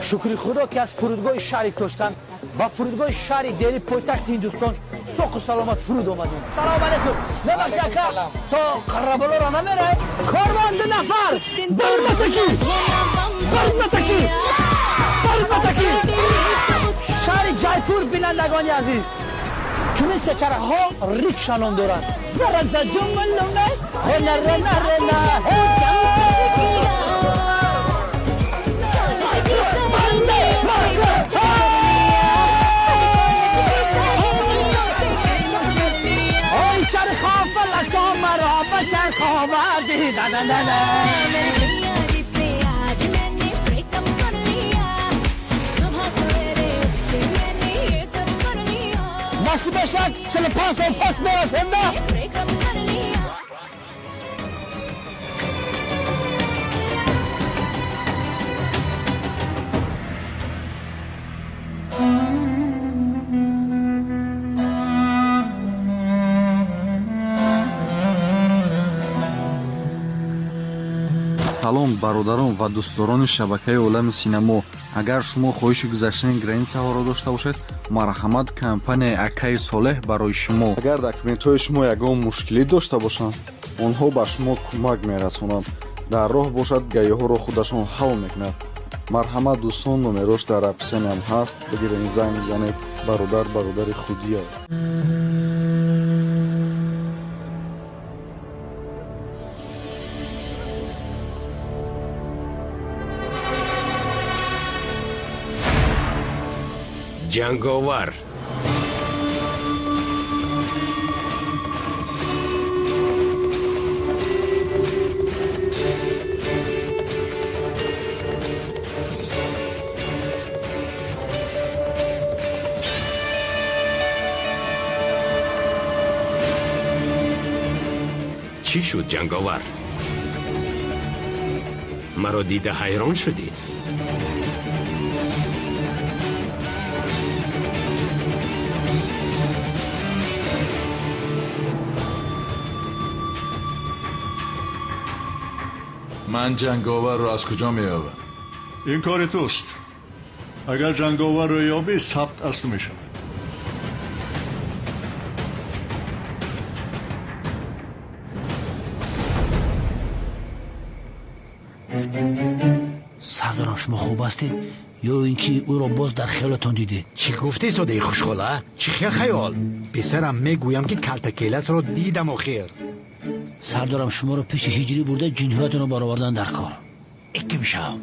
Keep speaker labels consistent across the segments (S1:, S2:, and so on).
S1: Шукри Худо, ки аз фурудгоҳи шаҳри Тошканд ба фурудгоҳи шаҳри Дели, пойтахти Ҳиндустон, соқу саломат фуруд омадем. Салому алейкум. Мебахши, ака, то Қараболоро намерай? Корвон ду нафар. Барматаки, барматаки, барматаки. Шаҳри Ҷайпур, бинандагони азиз, чунин сечархҳо рикша ном доранд. Зараза ҷумлуме хонаренарена. Ой, чархо фалако маро ба чарх оварди. На-на-на-на. Насиб бошад, 45 сол пас мерасем, да.
S2: Салом, бародарон ва дӯстдорони шабакаи Олами Синамо. Агар шумо хоҳиши гузаштани границаҳоро дошта бошед, марҳамат, компанияи акаи Солеҳ барои шумо. Агар документҳои шумо ягон мушкилӣ дошта бошанд, онҳо ба шумо кӯмак мерасонанд. Дар роҳ бошад, гаиҳоро худашон ҳал мекунад. Марҳамат, дӯстон, номерош дар описаниям ҳаст, бигирен, занг бизанед. Бародар бародари худия.
S3: Ҷанговар. Чӣ шуд, ҷанговар? Маро дида ҳайрон шудӣ?
S4: من جنگاور رو از کجا میابم؟
S5: این کار توست. اگر جنگاور رو یابی، ثبت از تو میشود.
S1: Сардорам, шумо хуб ҳастед ё ин ки ӯро боз дар хаёлатон дидед?
S6: Чӣ гуфтӣ, содаи хушхола? Чӣ хел хаёл, писарам? Мегӯям, ки калтакеласро дидам охир.
S1: Сардорам, шуморо пеши ҳиҷрӣ бурда, ҷинҳоятонро баровардан дар кор.
S6: Икки мешавам.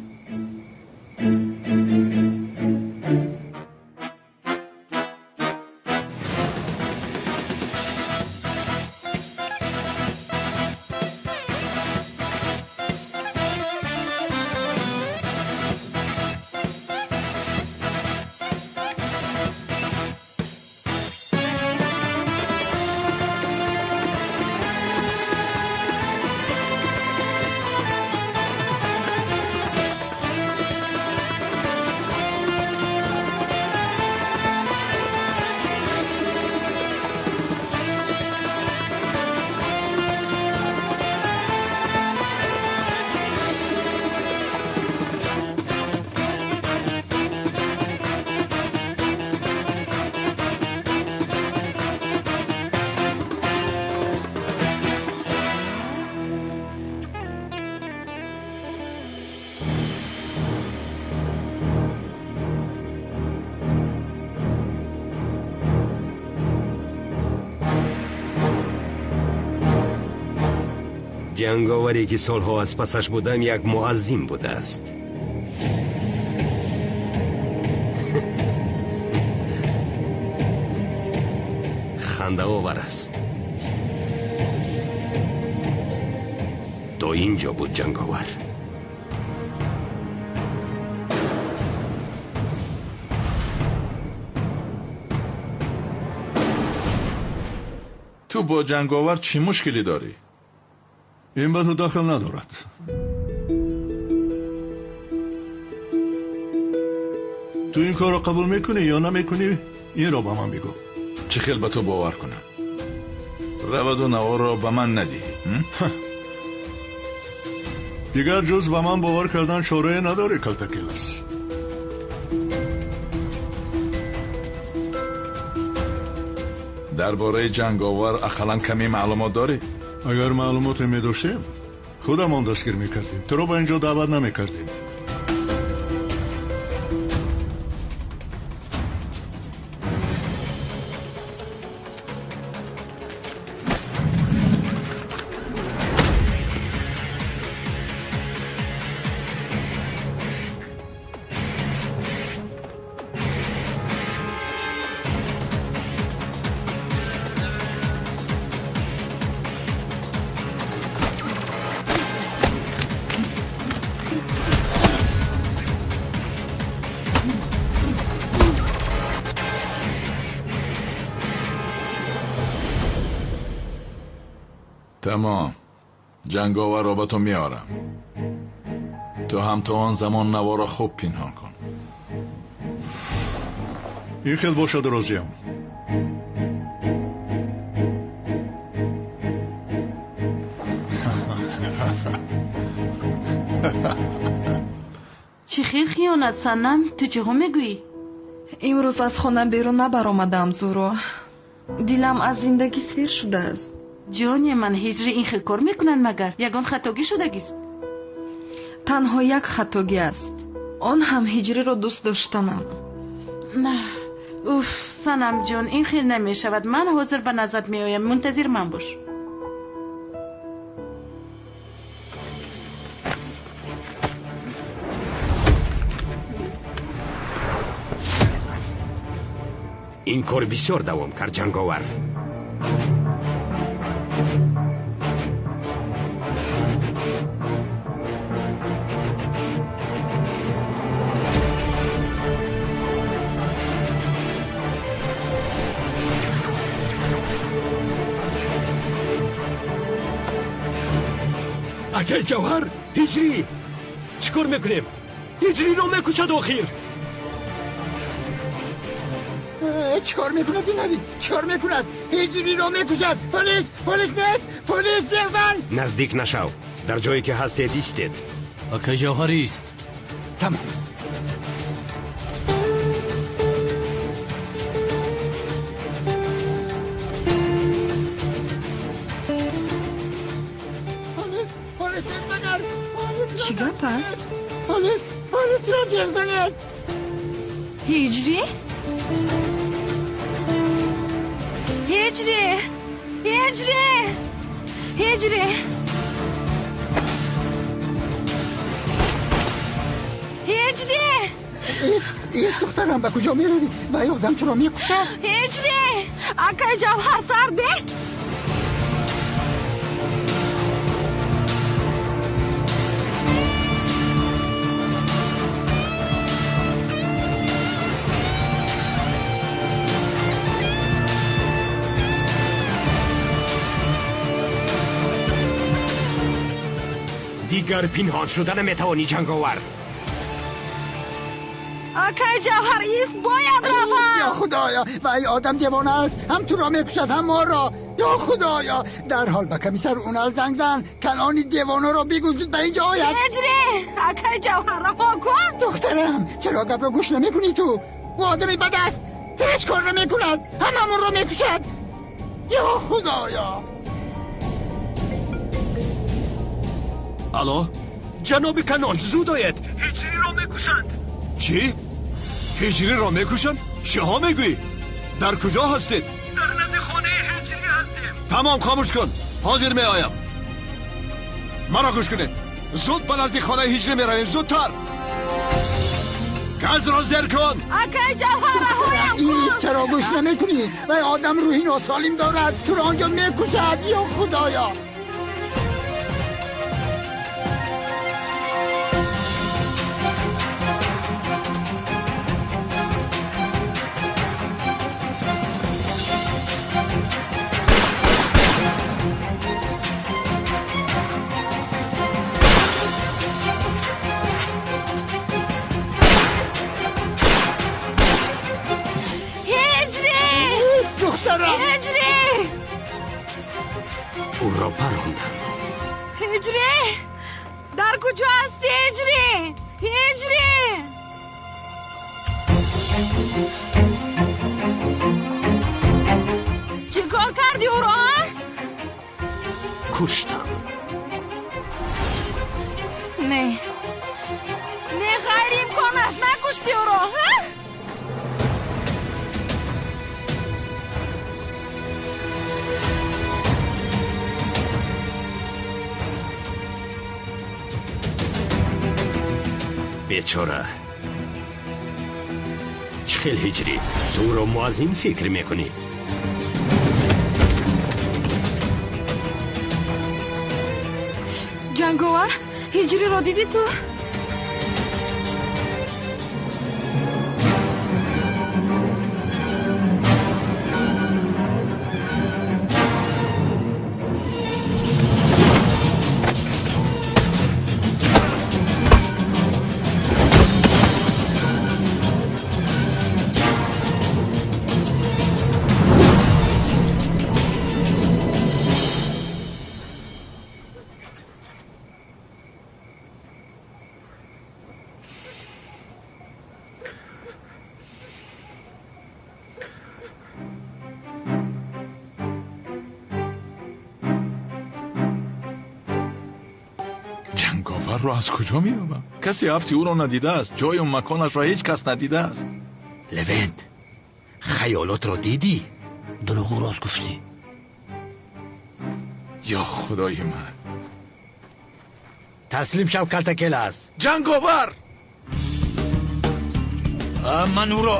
S3: Ҷанговаре, ки солҳо аз пасаш будам, як муаззим будааст. Хандаовар аст. То ин ҷо буд ҷанговар.
S4: تو با جنگاور چی مشکلی داری؟
S5: این به تو داخل ندارد. تو این کار را قبول میکنی یا نمیکنی، این را به من بگو.
S4: چه خیل به تو باور کنم؟ رود و نوار را به من ندهی؟
S5: Дигар ҷуз ба ман бовар кардан чорае надорӣ, Калтакелас.
S4: Дар бораи ҷанговар ақаллан каме маълумот дорӣ?
S5: Агар маълумоте медоштем, худамон дастгир мекардем, туро ба инҷо даъват намекардем.
S4: Тамом, ҷанговар ро ба ту меорам. Ту ҳам то он замон наворо хуб пинҳон кун.
S5: Ин хел бошад, розиям.
S7: Чӣ хел хиёнат, Санам? Ту чиҳо мегӯӣ?
S8: Имрӯз аз хона берун набаромадам, Зуро. Дилам аз зиндагӣ сер шудааст.
S7: Ҷоне ман, ҳиҷри ин хел кор мекунанд магар? Ягон хатогӣ шудагист?
S8: Танҳо як хатогӣ аст. Он ҳам ҳиҷриро дӯст доштанам.
S7: Уф, Санамҷон, ин хел намешавад. Ман ҳозир ба назарат меоям. Мунтазир ман бош.
S3: Ин кор бисёр давом кард, ҷанговар.
S9: Акай Ҷавҳар, Ҳиҷрӣ, чӣ кор мекунем? Ҳиҷриро мекушад охир.
S1: Чӣ кор мекунад ин ҳадид? Чӣ кор мекунад? Ҳиҷриро мекушад. Полис, полис нест, полис ҷеван.
S3: Наздик нашав, дар ҷое ки ҳастед истед.
S10: Акай Ҷавҳар ист.
S1: Тамом.
S8: Чӣ гап аст?
S1: Полис, полисро ҷеғ занед.
S8: Ҳиҷрӣ? Ҳиҷрӣ! Ҳиҷрӣ! Ҳиҷрӣ! Ҳиҷрӣ!
S1: Ист, духтарам, ба куҷо меравӣ? Ва одам туро мекушад.
S8: Ҳиҷрӣ! Акай Ҷавҳар сарде?
S3: Дигар пинҳон шуда наметавонӣ, ҷанговар.
S8: Акай Ҷавҳар ист, бояд равам.
S1: Ё Худоё, вай одам девона аст, ҳам туро мекушад, ҳам моро. Ё Худоё, дарҳол ба комиссар Унал занг зан, калони девонаро бигӯ зуд ба инҷо ояд.
S8: Ҳиҷрӣ, акай Ҷавҳар раҳо кун.
S1: Духтарам, чаро гапро гӯш намекунӣ ту? Ӯ одами бад аст, ҳеҷ кор намекунад, ҳамамонро мекушад. Ё Худоё.
S9: Алло? Ҷаноби Канон, зуд оед. Ҳиҷриро мекушанд.
S11: Чӣ? Ҳиҷриро мекушанд? Чиҳо мегӯӣ? Дар куҷо ҳастед?
S9: Дар назди хонаи ҳиҷрӣ ҳастем.
S11: Тамом, хомӯш кун. Ҳозир меоям. Маро гӯш кунед. Зуд ба назди хонаи ҳиҷрӣ меравем, зудтар. Газро зер кун.
S8: Акай Ҷавҳар, раҳоям кун.
S1: Чаро гӯш намекунӣ? Вай одам рӯҳи носолим дорад, туро онҷо мекушад. Ё Худоё.
S3: Ӯро парондам.
S8: Ҳиҷрӣ! Дар куҷо ҳастӣ, Ҳиҷрӣ? Ҳиҷрӣ! Чӣ кор кардӣ ӯро, а?
S9: Куштам.
S8: Не. Не, ғайриимкон аст, накуштӣ ӯро, ҳа?
S3: Бечора. Чӣ хел Ҳиҷрӣ? Ту ӯро муаззин фикр мекунӣ?
S8: Ҷанговар, Ҳиҷриро дидӣ ту?
S4: Ҷанговарро аз куҷо меёбам? Касе афти ӯро надидааст, ҷою маконашро ҳеҷ кас надидааст.
S6: Левент, хаёлотро дидӣ?
S1: Дурӯғу рост гуфтӣ.
S4: Ё худои ман!
S6: Таслим шав, Калтакелас.
S4: Ҷанговар!
S6: Ман ӯро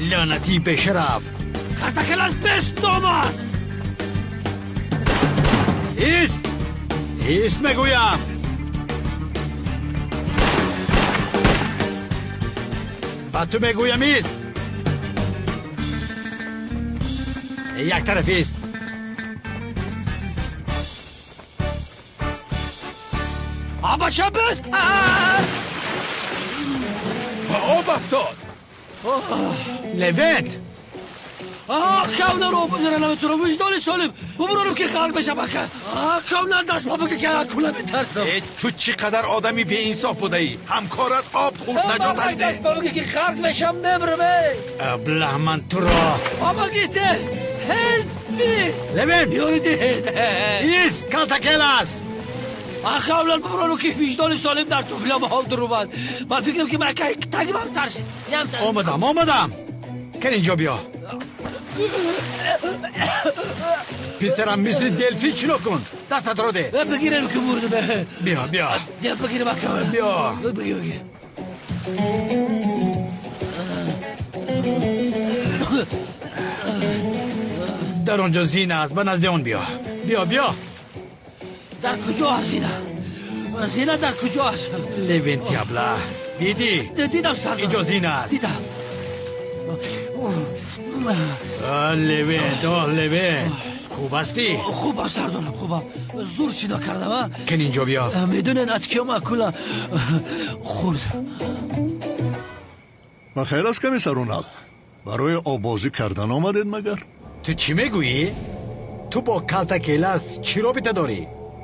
S6: лаънатии бешараф.
S1: Калтакелас бест омад!
S6: Ист! Ист мегӯям! Ба ту мегӯям, ист! Як тараф ист!
S1: Абача бест!
S4: Ба об афтод!
S6: Левент!
S1: Кавнар об бизара наметавонам, виҷдони солим бубуронам ки ғарқ бешам ака. Кавнар даст ба бигир ки акула метарсам.
S4: Ту чӣ қадар одами беинсоф будаӣ! Ҳамкорат об хӯрд, наҷоташ деҳ.
S1: Даст ба бигир ки ғарқ мешам, мемирам.
S6: Аблаҳ, ман туро.
S1: Помогите! Help me!
S6: Левент!
S1: Ёридед!
S6: Ист, Калтакелас!
S1: Кавнар бубуронам ки виҷдони солим дар туфлиам ҳол дурумад. Ман фикрам ки ман тагимам тарсид.
S6: Омадам, омадам. Кан инҷо биё. Писарам, мисли делфин чино кун. Дастатро деҳ.
S1: Бигирем ки мурдам.
S6: Биё, биё.
S1: Бигирем ака.
S6: Биё.
S1: Бигир, бигир.
S6: Дар он ҷо зина аст, ба назди он биё. Биё, биё.
S1: Дар куҷо аст зина? Зина дар куҷо аст?
S6: Левенти абла. Дидӣ?
S1: Дидам, сардор.
S6: Инҷо зина аст.
S1: Дидам.
S6: Левент, о Левент, хуб ҳастӣ?
S1: Хубам, сардорам, хубам. Зур шино кардам, а?
S6: Кан инҷо биё.
S1: Медонед, аз киём акула хӯрд.
S5: Ба хайр аст, комиссар Унал. Барои оббозӣ кардан омадед магар?
S6: Ту чӣ мегӯӣ? Ту бо Калтакелас чӣ робита дорӣ?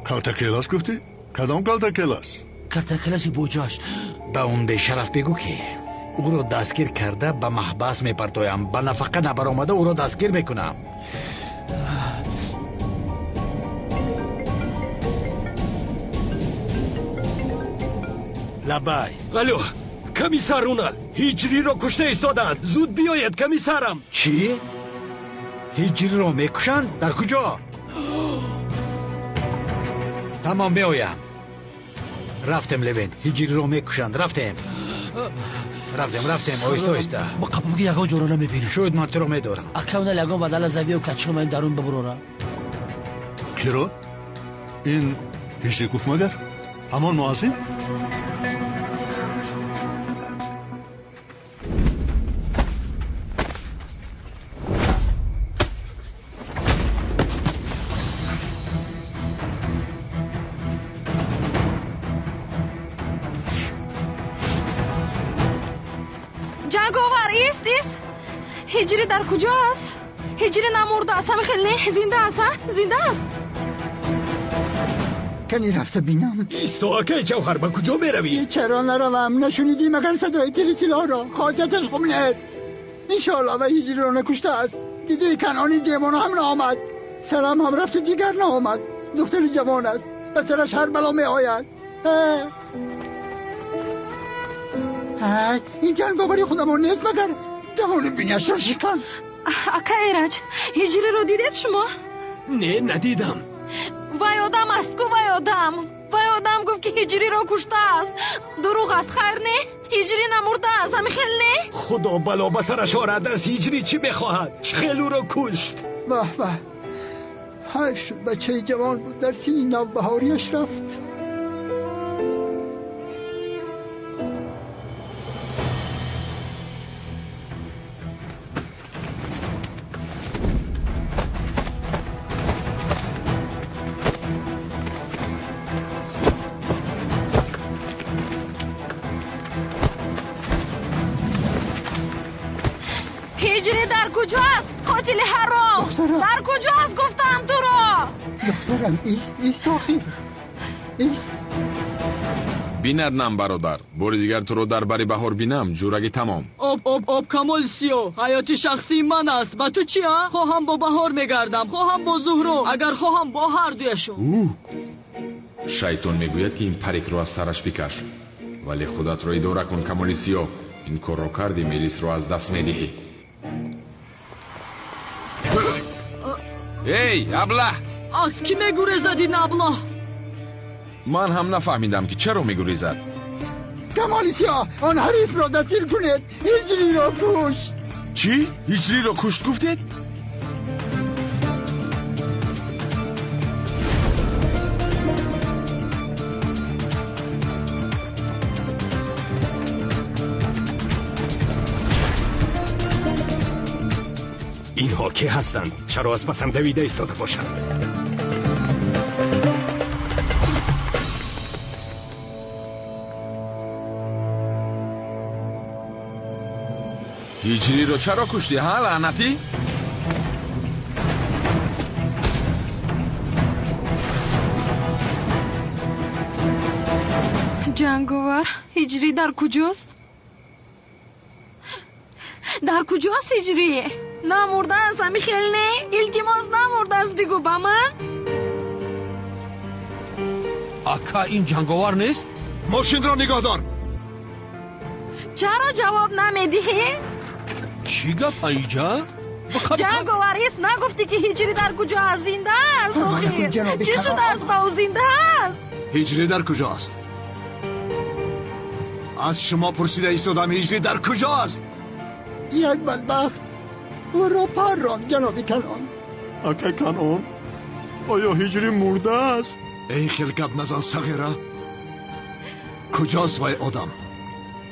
S5: Калтакелас гуфтӣ? Кадом Калтакелас?
S1: Калтакеласи боҷоаш.
S6: Ба он бешараф бигӯ ки ӯро дастгир карда ба маҳбас мепартоям, ба нафақа набаромада ӯро дастгир мекунам. Лабай.
S9: Алло, комиссар Унал, Ҳиҷриро кушта истодаанд. Зуд биёед, комиссарам.
S6: Чӣ? Ҳиҷриро мекушанд? Дар куҷо? Тамом, меоям. Рафтем, Левент, Ҳиҷриро мекушанд. Рафтем. Рафтем, рафтем, оҳиста, оҳиста.
S1: Ба қапамги ягон ҷоро намебинам.
S6: Шояд ман туро медорам.
S1: Акавна ягон вадала завиё качима ин дарун бибурора.
S5: Киро? Ин Ҳиҷрӣ гуфт магар? Ҳамон муаззин?
S8: Ҷанговар, ист, ист. Ҳиҷрӣ дар куҷо аст? Ҳиҷрӣ намурдааст, ҳамин хел не, зинда аст, а? Зинда аст.
S12: Кани рафта бинам.
S9: Исто, акай Ҷавҳар, ба куҷо меравӣ?
S12: Чаро наравам? Нашунидӣ магар садои тири силоҳро? Хосияташ хуб нест. Иншоалло ва ҳиҷриро накуштааст. Дидӣ, Канъони девона ҳам наомад. Салам ҳам рафту дигар наомад. Духтари ҷавон аст, ба сараш ҳар бало меояд. Ин ҷанговари худамон нест магар? Давони биняшро шикан.
S8: Ака Эраҷ, ҳиҷриро дидед шумо?
S9: Не, надидам.
S8: Вай одам аст ку, вай одам. Вай одам гуфт, ки ҳиҷриро куштааст. Дурӯғ аст, хайр не? Ҳиҷрӣ намурдааст, ҳамин хел не?
S9: Худо бало ба сараш орад, аз ҳиҷрӣ чӣ мехоҳад? Чӣ хел ӯро кушт?
S12: Ваҳ ваҳ, ҳайф шуд, бачаи ҷавон буд, дар синни навбаҳориаш рафт.
S8: Ҳиҷрӣ дар куҷоаст? Қотили ҳаром! Дар куҷоаст, гуфтам туро?
S12: Духтарам, ист, ист, охир, ист.
S13: Бинад нам, бародар, бори дигар туро дар бари Баҳор бинам, ҷурагӣ тамом.
S14: Об, об, об, Камоли Сиёҳ, ҳаёти шахсии ман аст. Ба ту чи, а? Хоҳам бо Баҳор мегардам, хоҳам бо Зуҳро, агар хоҳам бо ҳар дуяшон.
S13: Шайтон мегӯяд, ки ин парикро аз сараш бикаш, вале худатро идора кун, Камоли Сиёҳ. Ин корро кардӣ, Мелисро аз даст медиҳӣ. Эй, аблаҳ!
S14: Аз кӣ мегурезад ин аблаҳ?
S13: Ман ҳам нафаҳмидам, ки чаро мегурезад.
S12: Камоли Сиёҳ, он ҳарифро дастгир кунед, ҳиҷриро кушт.
S13: Чӣ? Ҳиҷриро кушт гуфтед?
S9: Инҳо кӣ ҳастанд? Чаро аз пасам давида истода бошанд?
S13: Ҳиҷриро чаро куштӣ, ҳа, лаънатӣ?
S8: Ҷанговар, ҳиҷрӣ дар куҷост? Дар куҷост ҳиҷрӣ? Намурдааст, ҳамин хел не? Илтимос, намурдааст, бигӯ ба ман.
S11: Ака, ин ҷанговар нест? Мошинро нигоҳ дор.
S8: Чаро ҷавоб намедиҳӣ?
S11: Чӣ гап, аиҷа?
S8: Ҷанговар, ист, нагуфтӣ, ки ҳиҷрӣ дар куҷо аст? Зинда аст охир. Чӣ шудааст ба ӯ? Зинда аст?
S11: Ҳиҷрӣ дар куҷо аст? Аз шумо пурсида истодам, ҳиҷрӣ дар куҷо аст?
S12: Як бадбахт ӯро парронд, ҷаноби Канъон.
S5: Акай Канъон, оё ҳиҷрӣ мурдааст?
S11: Эй, хел гап назан, сағира. Куҷост вай одам?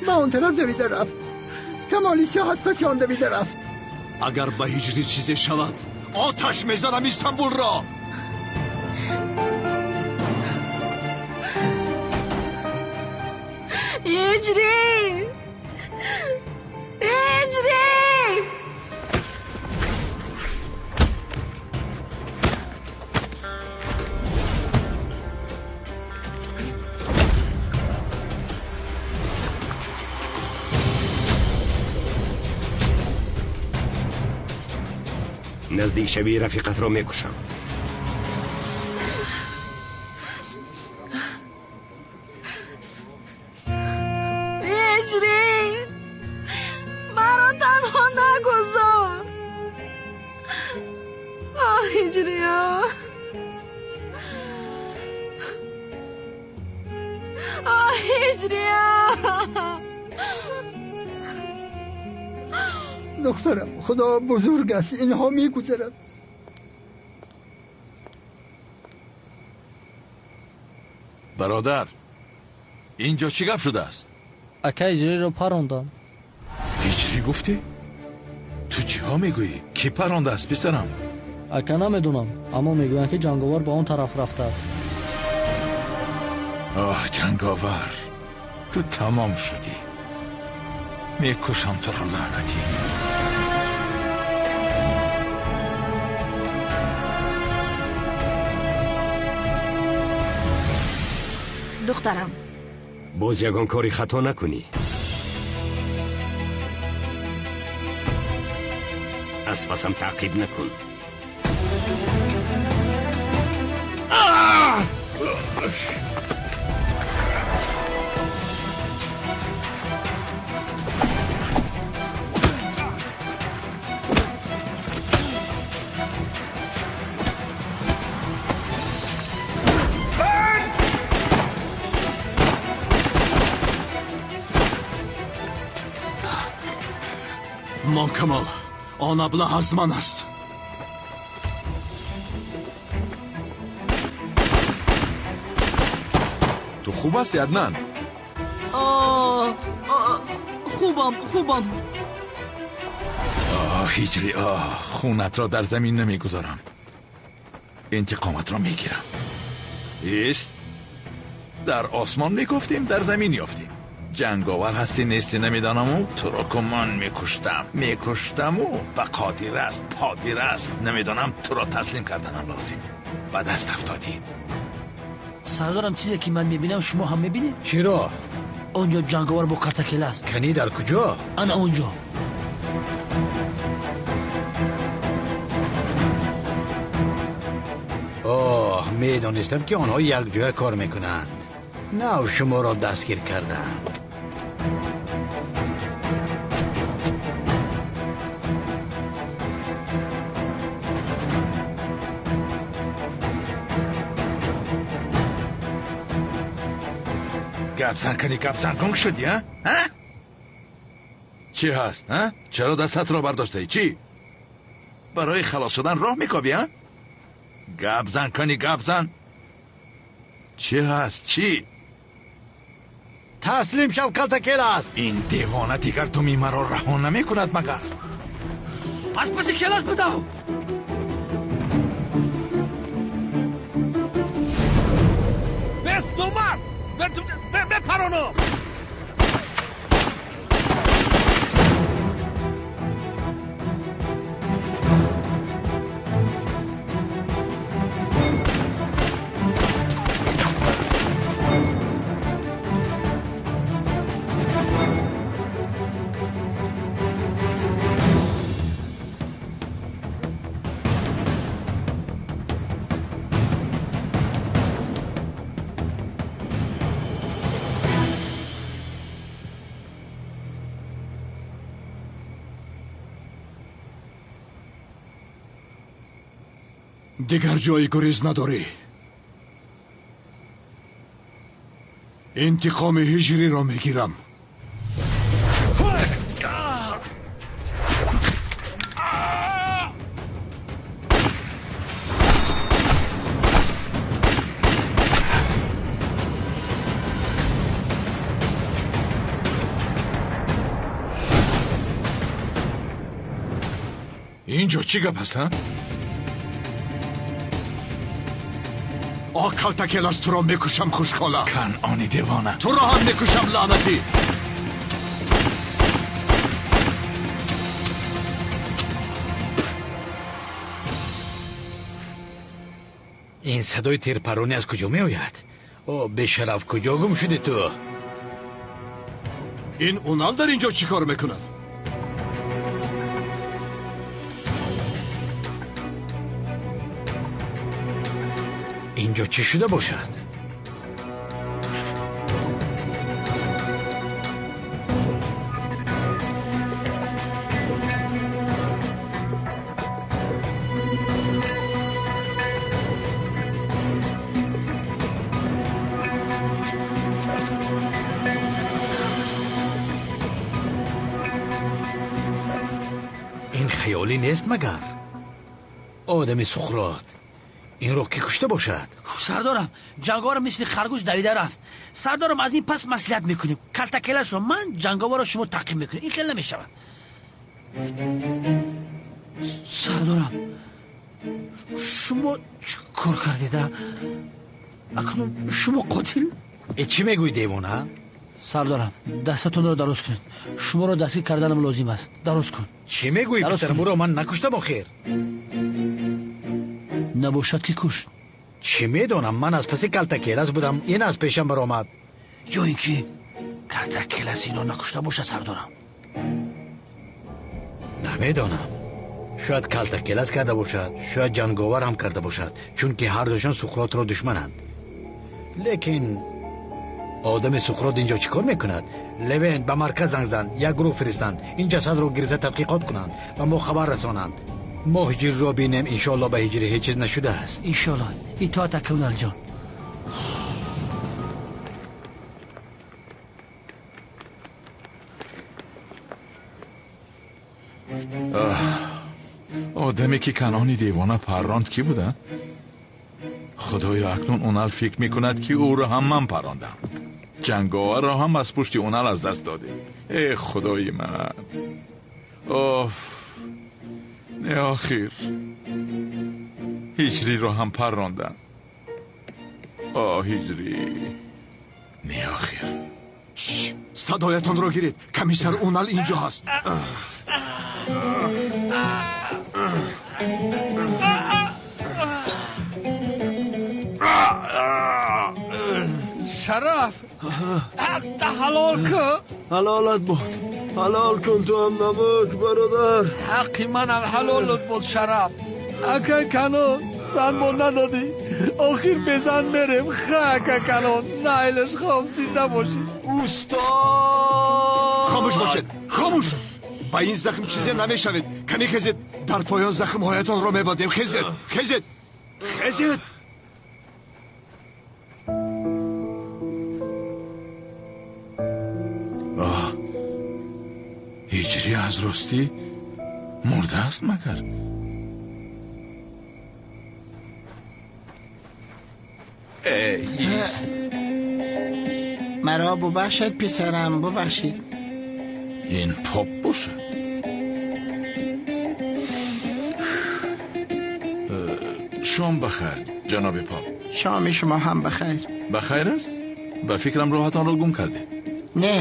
S12: Ба он тараф давида рафт. Камоли Сиёҳ аз паси он давида рафт.
S11: Агар ба ҳиҷрӣ чизе шавад, оташ мезанам Истанбулро.
S8: Ҳиҷрӣ, ҳиҷрӣ!
S3: Наздик шавӣ, рафиқатро мекушам.
S8: Ҳиҷрӣ, маро танҳо нагузор. Оҳ, ҳиҷрӣ, оҳ, ҳиҷрӣ.
S12: Духтарам, худо бузург аст, инҳо мегузарад.
S4: Бародар, инҷо чӣ гап шудааст?
S14: Ака, ҳиҷриро паронданд.
S4: Ҳиҷрӣ гуфтӣ? Ту чиҳо мегӯӣ? Кӣ парондааст, писарам?
S14: Ака, намедонам, аммо мегӯянд, ки ҷанговар ба он тараф рафтааст.
S4: Оҳ, ҷанговар, ту тамом шудӣ. Мекушам туро, лаънатӣ.
S7: Духтарам.
S3: Боз ягон кори хато накунӣ. Аз пасам таъқиб накун.
S11: Мон Камол, он аблаҳ аз ман аст.
S4: Ту хуб ҳастӣ, Аднан?
S14: Хубам, хубам.
S4: Оҳ, Ҳиҷрӣ, оҳ, хунатро дар замин намегузорам. Интиқоматро мегирам. Ист, дар осмон мегуфтем, дар замин ёфтем. Ҷанговар ҳастӣ нестӣ намедонаму туро ку ман мекуштам, мекуштаму ба қодир аст, подир аст, намедонам туро таслим карданам лозим. Ба даст афтодӣ.
S1: Сардорам, чизе ки ман мебинам шумо ҳам мебинед?
S6: Чиро?
S1: Он ҷо ҷанговар бо картакела аст.
S6: Канӣ дар куҷо?
S1: Ана он ҷо.
S6: Оҳ, медонистам ки онҳо якҷоя кор мекунанд. Нав шуморо дастгир карданд.
S4: Гапзан кунӣ, гапзан гунг шудӣ, а? А? Чӣ ҳаст, а? Чаро дастатро бардоштаӣ? Чӣ? Барои халос шудан роҳ мекобӣ, а? Гапзан кунӣ, гапзан. Чӣ ҳаст, чӣ?
S6: Таслим шав, калтакел аст.
S4: Ин девона дигар туми маро раҳо намекунад магар?
S1: Аз паси келас бидав.
S11: Бес номард! Бепаронам! Дигар ҷои гурез надорӣ. Интиқоми ҳиҷриро мегирам.
S4: Инҷо чӣ гап аст, а?
S11: О, калтакелас, туро мекушам, хушкола.
S4: Канъони девона.
S11: Туро ҳам мекушам, лаънатӣ.
S6: Ин садои тирпаронӣ аз куҷо меояд? О, бешараф, куҷо гум шудӣ ту?
S11: Ин Унал дар инҷо чӣ кор мекунад?
S6: Инҷо чӣ шуда бошад? Ин хаёлӣ нест магар? Одами Суқрот инро ки кушта бошад?
S1: Сардорам, ҷанговарро мисли харгӯш давида рафт. Сардорам, аз ин пас маслиҳат мекунем. Калтакелашро ман, ҷанговарро шумо таъқиб мекунем. Ин хел намешавад. Сардорам, шумо чӣ кор кардед, а? Акнун шумо қотил?
S6: Э, чӣ мегӯӣ, девона?
S1: Сардорам, дастатонро дароз кунед. Шуморо дастгир карданам лозим аст. Дароз кун.
S6: Чӣ мегӯӣ, писарам? Ӯро ман накуштам охир.
S1: Набошад ки кушт.
S6: Чӣ медонам, ман аз паси калтакелас будам, ин аз пешам баромад.
S1: Ё ин ки калтакелас инро накушта бошад, сардорам.
S6: Намедонам, шояд калтакелас карда бошад, шояд ҷанговар ҳам карда бошад, чунки ҳардушон Суқротро душмананд. Лекин одами Суқрот инҷо чӣ кор мекунад? Левент, ба марказ занг зан, як гурӯҳ фиристанд, ин ҷасадро гирифта тадқиқот кунанд ва мо хабар расонанд. Мо ҳиҷриро бинем, иншоалло ба ҳиҷрӣ ҳеҷ чиз нашудааст.
S1: Иншоалло. Итоат акуналҷон.
S4: Одаме ки Канони девона парронд кӣ буда? Худоё, акнун Унал фикр мекунад ки ӯро ҳам ман паррондам. Ҷанговарро ҳам аз пушти Унал аз даст додем. Э худои ман! Оф! Не, охир ҳиҷриро ҳам паррондам. О ҳиҷрӣ! Не, охир.
S11: Садоятонро гиред, комиссар Унал инҷо ҳаст.
S15: Шараф, ҳақта ҳалол кун.
S9: Ҳалолат бод, ҳалол кун, ту ҳам намак, бародар.
S15: Ҳаққи манам ҳалолат бод, Шараф. Ака Канон, зан мо надодӣ, охир безан мерем. Ха, ака Канон, найлаш, хом зинда бошӣ.
S9: Устод,
S11: хомӯш бошед, хомӯш. Ба ин захм чизе намешавед. Каме хезед, дар поён захмҳоятонро мебандем. Хезед, хезед, хезед.
S4: Ҳиҷрӣ аз ростӣ мурдааст магар? Ист.
S16: Маро бубахшед, писарам, бубахшед.
S4: Ин поп бошад. Шом бахайр, ҷаноби поп.
S16: Шоми шумо ҳам бахайр.
S4: Бахайр аст? Ба фикрам роҳатонро гум кардед.
S16: Не,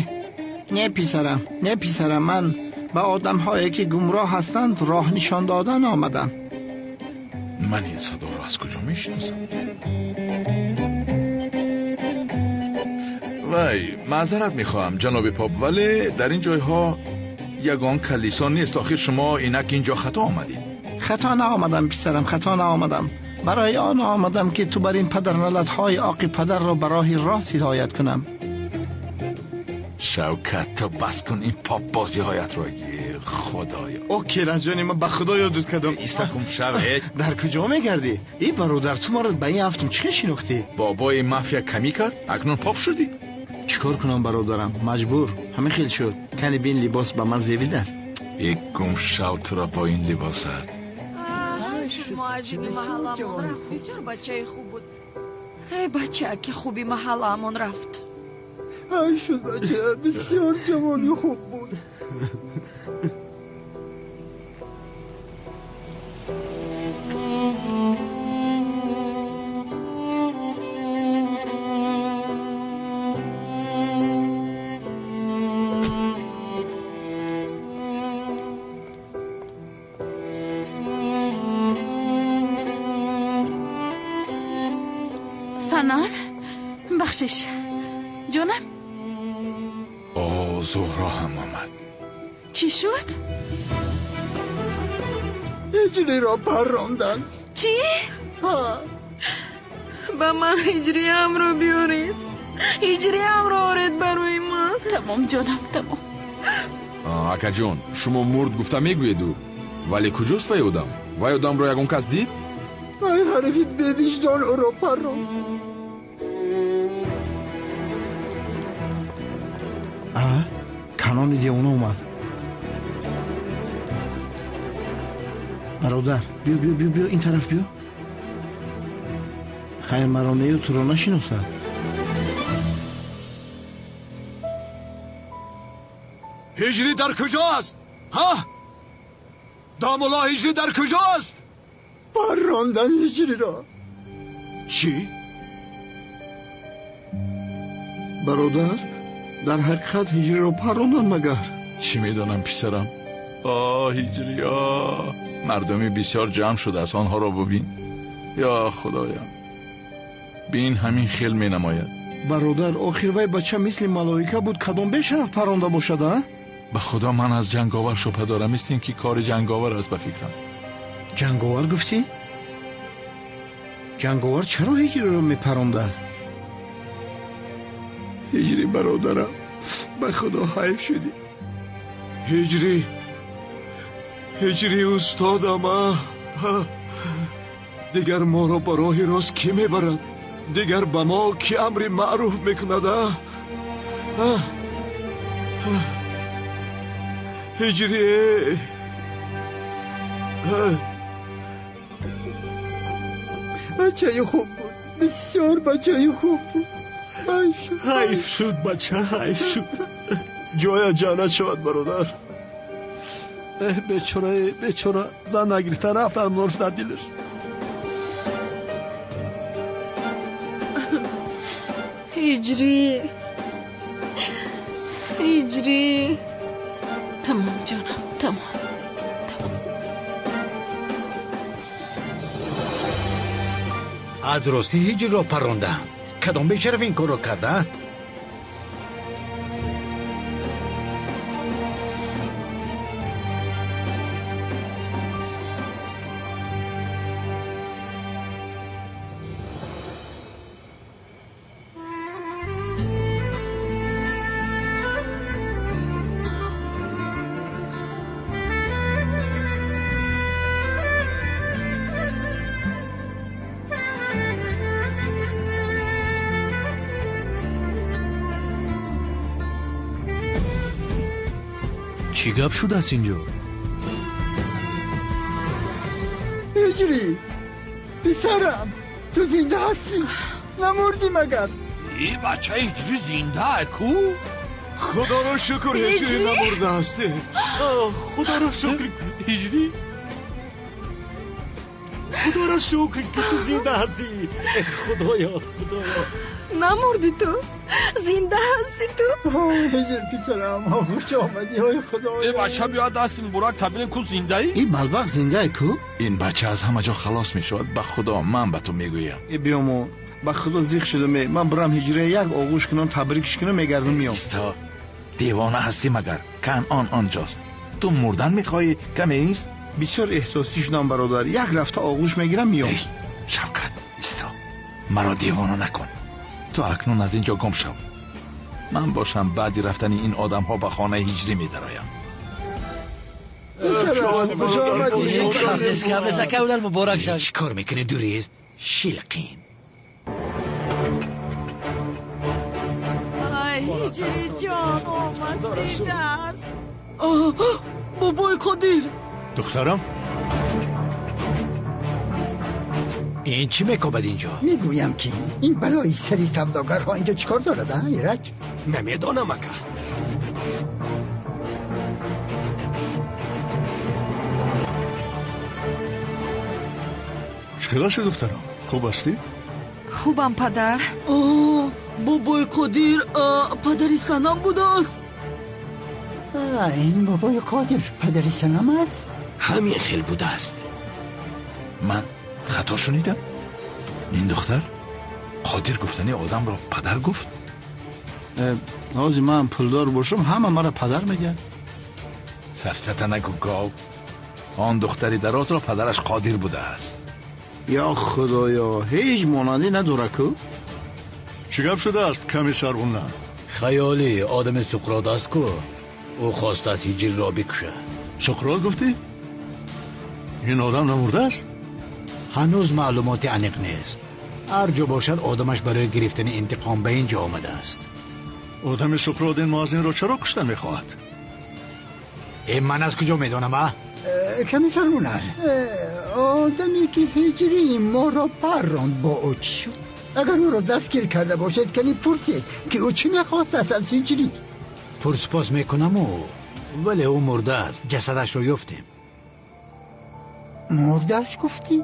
S16: не писарам, не писарам, ман ба одамҳое ки гумроҳ ҳастанд роҳ нишон додан омадам.
S4: Ман ин садоро аз куҷо мешиносам? Вай, маъзарат мехоҳам, ҷаноби поп, вале дар ин ҷойҳо ягон калисо нест. Охир шумо инак инҷо хато омадед.
S16: Хато наомадам, писарам, хато наомадам. Барои он омадам ки ту бар ин падарналатҳои оқи падарро ба роҳи рост ҳидоят кунам.
S4: Шавкат, ту бас кун ин поп бозиҳоятро. Худоё.
S17: О, келасҷони ман, ба худо ёдут кардам.
S4: Истакум шавед.
S17: Дар куҷо мегардӣ? Эй бародар, ту маро ба ин ҳафтум чӣ шинохтӣ?
S4: Бобои мафия камӣ кард, акнун поп шудӣ.
S17: Чӣ кор кунам, бародарам? Маҷбур. Ҳамин хел шуд. Кани бин, либос ба ман зебид аст.
S4: Э гум шав туро бо ин либосат.
S8: Муаҷиби маҳалламон рафт. Бисёр бачаи хуб буд. Эй бачаки хуби маҳалламон рафт.
S12: Ай шуд бача, бисёр ҷавони хуб буд.
S7: Санам, бахшиш. Ҷонам?
S4: О, Зуҳро ҳам омад.
S7: Чӣ шуд?
S12: Ҳиҷриро парронданд.
S8: Чӣ? Ба ман ҳиҷриамро биёред. Ҳиҷриамро оред барои ман.
S7: Тамом, ҷонам, тамом.
S13: Акаҷон, шумо мурд гуфта мегӯеду, вале куҷост вай одам? Вай одамро ягон кас дид?
S12: Ай ҳарифи бевиҷдон ӯро парронд.
S17: Канони девона омад. Бародар, биё, биё, биё, биё, ин тараф биё. Хайр, маро нею туро нашиносад.
S11: Ҳиҷрӣ дар куҷо аст? Ҳа? Домулло, ҳиҷрӣ дар куҷо аст?
S12: Паррондан ҳиҷриро.
S11: Чӣ?
S17: Бародар, дар ҳақиқат ҳиҷриро паррондан магар?
S4: Чӣ медонам, писарам? О, ҳиҷрӣ, о! Мардуми бисёр ҷамъ шудааст, онҳоро бубин. Ё худоям. Бин ҳамин хел менамояд.
S17: Бародар, охир вай бача мисли малоика буд, кадом бешараф паронда бошад, а?
S4: Ба худо ман аз ҷанговар шубҳа дорам, мисли ин ки кори ҷанговар аст ба фикрам.
S17: Ҷанговар гуфтӣ? Ҷанговар чаро ҳиҷриро мепарондааст? Ҳиҷрӣ бародарам, ба худо ҳайф шудӣ.
S11: Ҳиҷрӣ, ҳиҷрӣ устодам, дигар моро ба роҳи рост кӣ мебарад? Дигар ба мо кӣ амри маъруф мекунад? Ҳиҷрӣ,
S12: бачаи хуб буд, бисёр бачаи хуб буд.
S11: Ҳайф шуд бача, ҳайф шуд. Ҷоя ҷаннат шавад бародар.
S15: Эҳ бечора, бечора, зан нагирифта рафт армонор шуда дилаш.
S8: Ҳиҷрӣ, ҳиҷрӣ.
S7: Тамом ҷонам, тамом.
S6: Аз ростӣ ҳиҷриро парондаанд. Кадом бешараф ин корро карда?
S10: Чӣ гап шудааст инҷо?
S12: Ҳиҷрӣ, писарам, ту зинда ҳастӣ? Намурдӣ магар?
S4: Ин бача ҳиҷрӣ зинда ку?
S11: Худоро шукр, ҳиҷрӣ намурдааст.
S9: Худоро шукр, ҳиҷрӣ. Худоро шукр ки ту зинда ҳастӣ. Худоё, худоё.
S8: Намурдӣ ту? Зинда ҳастӣ ту?
S12: Ҳиҷр писарам, хуш омадӣ, ой худоё.
S18: Э бача биё дасти муборак табинем ку зиндаӣ?
S17: Ин балбақ зиндаи ку?
S4: Ин бача аз ҳама ҷо халос мешавад, ба худо ман ба ту мегӯям.
S17: Э биёмо, ба худо зиқ шудам, ман бурам ҳиҷрия як оғӯш кунам, табрикш кунам, мегардам меом.
S4: Исто, девона ҳастӣ магар? Канъон онҷост. Ту мурдан мехоҳӣ, каме ист?
S17: Бисёр эҳсосӣ шудам бародар, як рафта оғӯш мегирам меом.
S4: Шавкат, исто, маро девона накун. Ту акнун аз ин ҷо гум шав. Ман бошам баъди рафтани ин одамҳо ба хонаи ҳиҷрӣ медароям.
S6: Чӣ кор мекунӣ дурист? Шилқин.
S8: Ай ҳиҷрӣ ҷон, омад зинда аст.
S14: Бобои Қодир.
S5: Духтарам,
S6: ин чӣ мекобад инҷо?
S12: Мегӯям ки ин балои сари савдогарҳо инҷо чӣ кор дорад, а Ираҷ?
S9: Намедонам ака.
S5: Чӣ хел ҳастӣ духтарам? Хуб ҳастӣ?
S8: Хубам падар.
S14: Бобои Қодир падари Санам будааст.
S12: Ин бобои Қодир падари Санам аст?
S4: Ҳамин хел будааст. Ман хато шунидам? Ин духтар Қодир гуфтани одамро падар гуфт?
S17: Ҳозир ман пулдор бошам, ҳама маро падар мегӯяд.
S4: Сафсата нагӯ гов. Он духтари дарозро падараш Қодир будааст.
S17: Ё худоё, ҳеҷ монандӣ надора ку?
S5: Чӣ гап шудааст комиссар Уна?
S6: Хаёлӣ одами Суқрот аст ку. Ӯ хостааст ҳиҷрро бикушад.
S5: Суқрот гуфтӣ? Ин одам намурдааст?
S6: Ҳанӯз маълумоти аниқ нест. Ҳар ҷо бошад одамаш барои гирифтани интиқом ба ин ҷо омадааст.
S5: Одами Суқрот ин муаззинро чаро кушта мехоҳад?
S6: Э ман аз куҷо медонам, а?
S12: Комиссар Уна, одаме ки ҳиҷрии моро парронд бо ӯ чӣ шуд? Агар ӯро дастгир карда бошед, кани пурсед ки ӯ чӣ мехостааст аз ҳиҷрӣ.
S6: Пурсупос мекунаму, вале ӯ мурдааст, ҷасадашро ёфтем.
S12: Мурдааст гуфтӣ?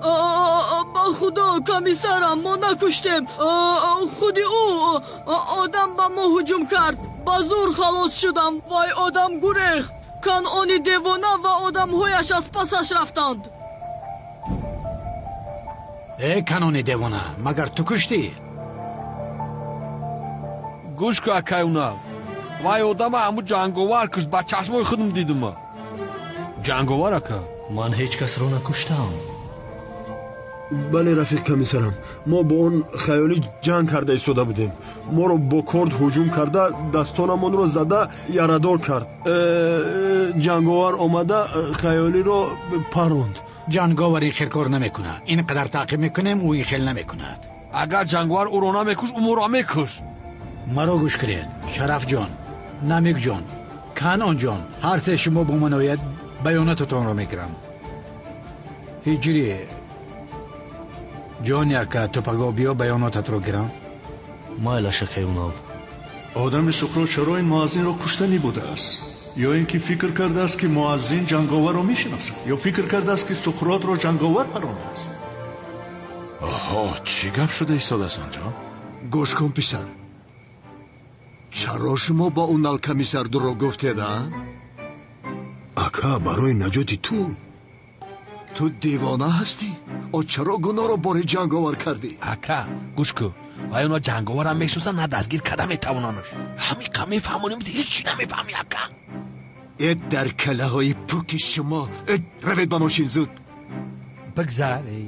S14: Ба худо комиссарам, мо накуштем. Худи ӯ одам ба мо ҳуҷум кард. Ба зур халос шудам. Вай одам гурехт. Канъони девона ва одамҳояш аз пасаш рафтанд.
S6: Э канъони девона, магар ту куштӣ?
S18: Гӯш кун, акай Унал. Вай одама ҳамун ҷанговар кушт, ба чашмои худам дидум. Ҷанговар, ака?
S10: Ман ҳеҷ касро накуштаам.
S11: Бале, рафиқ комиссарам, мо бо он хаёлӣ ҷанг карда истода будем. Моро бо корд ҳуҷум карда, дастонамонро зада ярадор кард. Ҷанговар омада хаёлиро паронд.
S6: Ҷанговар ин хел кор намекунад. Ин қадар таъқиб мекунем, ӯ ин хел намекунад.
S18: Агар ҷанговар ӯро намекушт, ӯ моро мекушт.
S6: Маро гӯш кунед, Шарафҷон, Намикҷон, Канонҷон, ҳар се шумо бо ман ояд, баёнотатонро мегирам. Ҳиҷрӣ ҷони ака, ту пагоҳ биё баёнотатро гирам.
S10: Майлаш, акай Унал.
S5: Одами Суқрот чаро ин муаззинро куштанӣ будааст? Ё ин ки фикр кардааст, ки муаззин ҷанговарро мешиносад, ё фикр кардааст, ки Суқротро ҷанговар парондааст?
S4: Оҳо, чӣ гап шуда истодааст онҷо?
S11: Гӯш кун, писар, чаро шумо ба Унал комиссар дурӯғ гуфтед, а? Ака, барои наҷоти ту. Ту девона ҳастӣ? О, чаро гуноҳро бори ҷанговар кардӣ?
S18: Ака, гӯш кун, вай оно ҷанговарам мешиносанд, на дастгир карда метавонанаш. Ҳамиқа мефаҳмонем, ҳеҷ намефаҳмӣ, ака.
S11: Э, дар калаҳои пуки шумо! Э, равед ба мошин, зуд!
S15: Бигзарӣ.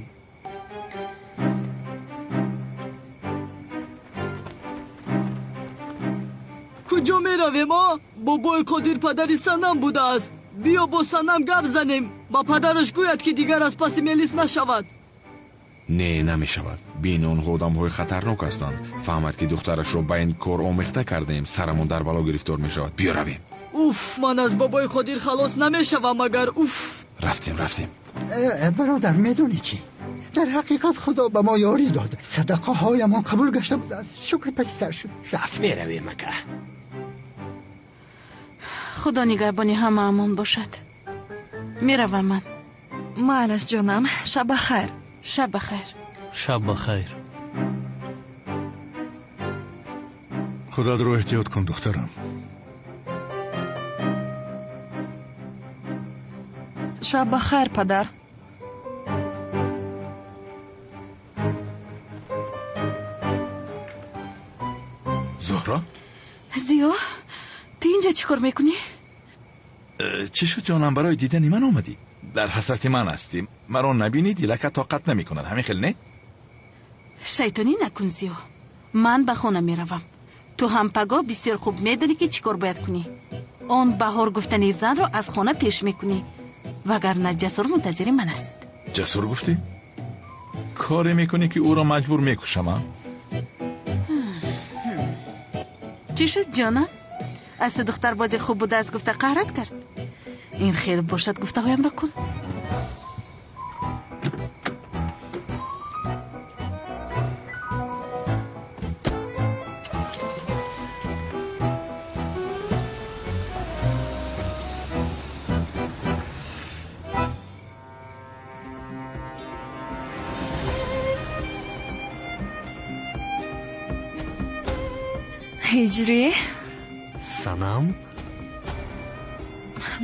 S14: Куҷо меравем, а? Бобои Қодир падари Санам будааст. Биё бо Санам гап занем, ба падараш гӯяд, ки дигар аз паси Мелис нашавад.
S13: Не, намешавад. Бин, онҳо одамҳои хатарнок ҳастанд. Фаҳмад, ки духтарашро ба ин кор омехта кардаем, сарамон дар бало гирифтор мешавад. Биё равем.
S14: Уф, ман аз бобои Қодир халос намешавам, агар уф.
S13: Рафтем, рафтем.
S12: Бародар, медонӣ чӣ? Дар ҳақиқат Худо ба мо ёрӣ дод. Садақаҳоямон қабул гашта будааст. Шукр паси сар шуд. Рафт.
S9: Меравем, ака.
S7: Худо нигаҳбони ҳамаамон бошад. Меравам ман.
S8: Майлаш, ҷонам, шаб ба хайр.
S7: Шаб ба хайр.
S10: Шаб ба хайр.
S5: Худатро эҳтиёт кун, духтарам.
S8: Шаб ба хайр, падар.
S4: Зуҳро?
S7: Зиё, ту инҷа чӣ кор мекунӣ?
S4: Чӣ шуд, ҷонам, барои дидани ман омадӣ? Дар ҳасрати ман ҳастӣ. Маро набинӣ, дилака тоқат намекунад. Ҳамин хел не?
S7: Шайтонӣ накун, Зиё. Ман ба хона меравам. Ту ҳам пагоҳ бисёр хуб медонӣ, ки чӣ кор бояд кунӣ. Он баҳор гуфтани занро аз хона пеш мекунӣ, вагарна Ҷасур мунтазири ман аст.
S4: Ҷасур гуфтӣ? Коре мекунӣ, ки ӯро маҷбур мекушам, а?
S7: Чӣ шуд, ҷонам? Аз ту духтарбози хуб будааст гуфта қаҳрат кард? Ин хел бошад, гуфтаҳоямро кун.
S8: Ҳиҷрӣ?
S10: Санам?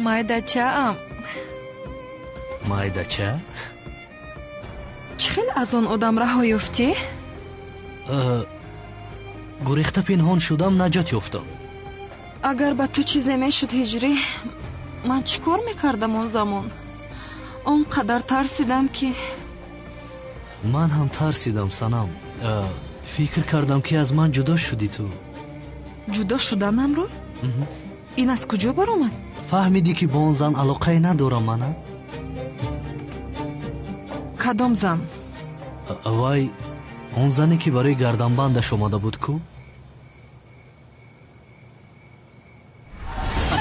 S8: Майдачаам.
S10: Майдача?
S8: Чӣ хел аз он одам раҳо ёфтӣ?
S10: Гурехта пинҳон шудам, наҷот ёфтам.
S8: Агар ба ту чизе мешуд, Ҳиҷрӣ, ман чӣ кор мекардам он замон? Он қадар тарсидам, ки
S10: Ман ҳам тарсидам, Санам. Фикр кардам, ки аз ман ҷудо шудӣ ту.
S8: Ҷудо шуданамро? Ин аз куҷо баромад?
S10: Фаҳмидӣ, ки бо он зан алоқае надорам мана?
S8: Кадом зан?
S10: Вай, он зане, ки барои гарданбандаш омада буд ку.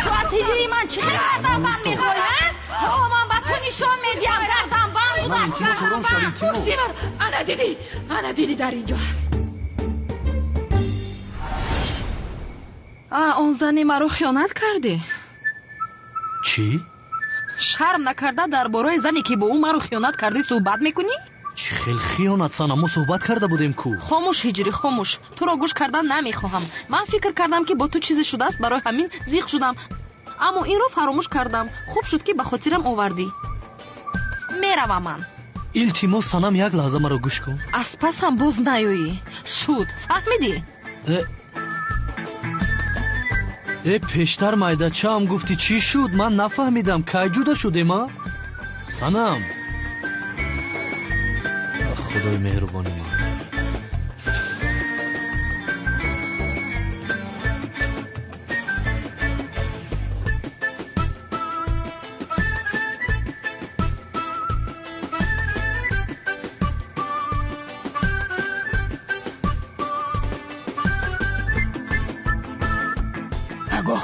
S8: Ту аз ҳиҷрии ман чӣ хел гарданбанд мехоҳӣ? Ҳо, ман ба ту нишон медиҳам, гарданбанд будааст, гарданбанд. Пурсимар, ана дидӣ, ана дидӣ, дар инҷо аст. А, он зани маро хиёнат кардӣ?
S10: Чӣ?
S8: Шарм накарда дар бораи зане, ки бо ӯ маро хиёнат кардӣ, суҳбат мекунӣ?
S10: Чӣ хел хиёнат, Санам? Мо суҳбат карда будем ку.
S8: Хомӯш, Ҳиҷрӣ, хомӯш. Туро гӯш кардан намехоҳам. Ман фикр кардам, ки бо ту чизе шудааст, барои ҳамин зиқ шудам. Аммо инро фаромӯш кардам. Хуб шуд, ки ба хотирам овардӣ. Меравам ман.
S10: Илтимос, Санам, як лаҳза маро гӯш кун.
S8: Аз пасам боз наёӣ. Шуд, фаҳмидӣ?
S10: Пештар майдачаам гуфтӣ чӣ шуд? Ман нафаҳмидам. Кай ҷудо шудем, а? Санам. Худои меҳрубони ман.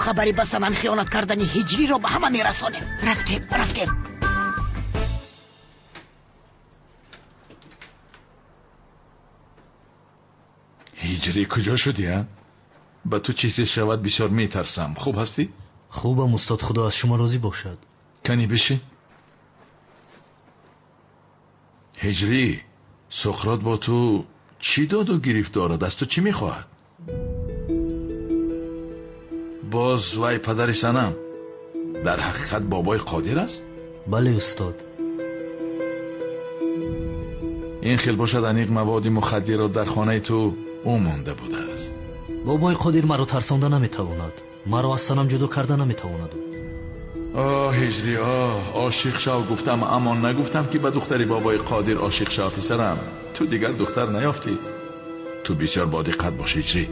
S19: Хабари ба Санам хиёнат кардани Ҳиҷриро ба ҳама мерасонем. Рафтем, рафтем.
S4: Ҳиҷрӣ куҷо шудӣ, а? Ба ту чизе шавад бисёр метарсам. Хуб ҳастӣ?
S10: Хубам устод, худо аз шумо розӣ бошад.
S4: Кани бишин. Ҳиҷрӣ, Суқрот бо ту чӣ доду гирифт дорад? Аз ту чӣ мехоҳад? Боз вай падари Санам дар ҳақиқат бобои Қодир аст?
S10: Бале устод.
S4: Ин хел бошад аниқ маводи мухаддирро дар хонаи ту ӯ монда будааст.
S10: Бобои Қодир маро тарсонда наметавонад. Маро аз Санам ҷудо карда наметавонад.
S4: Оҳ Ҳиҷрӣ, оҳ, ошиқ шав гуфтам, аммо нагуфтам ки ба духтари бобои Қодир ошиқ шав писарам. Ту дигар духтар наёфтӣ. Ту бисёр бодиққат бош Ҳиҷрӣ.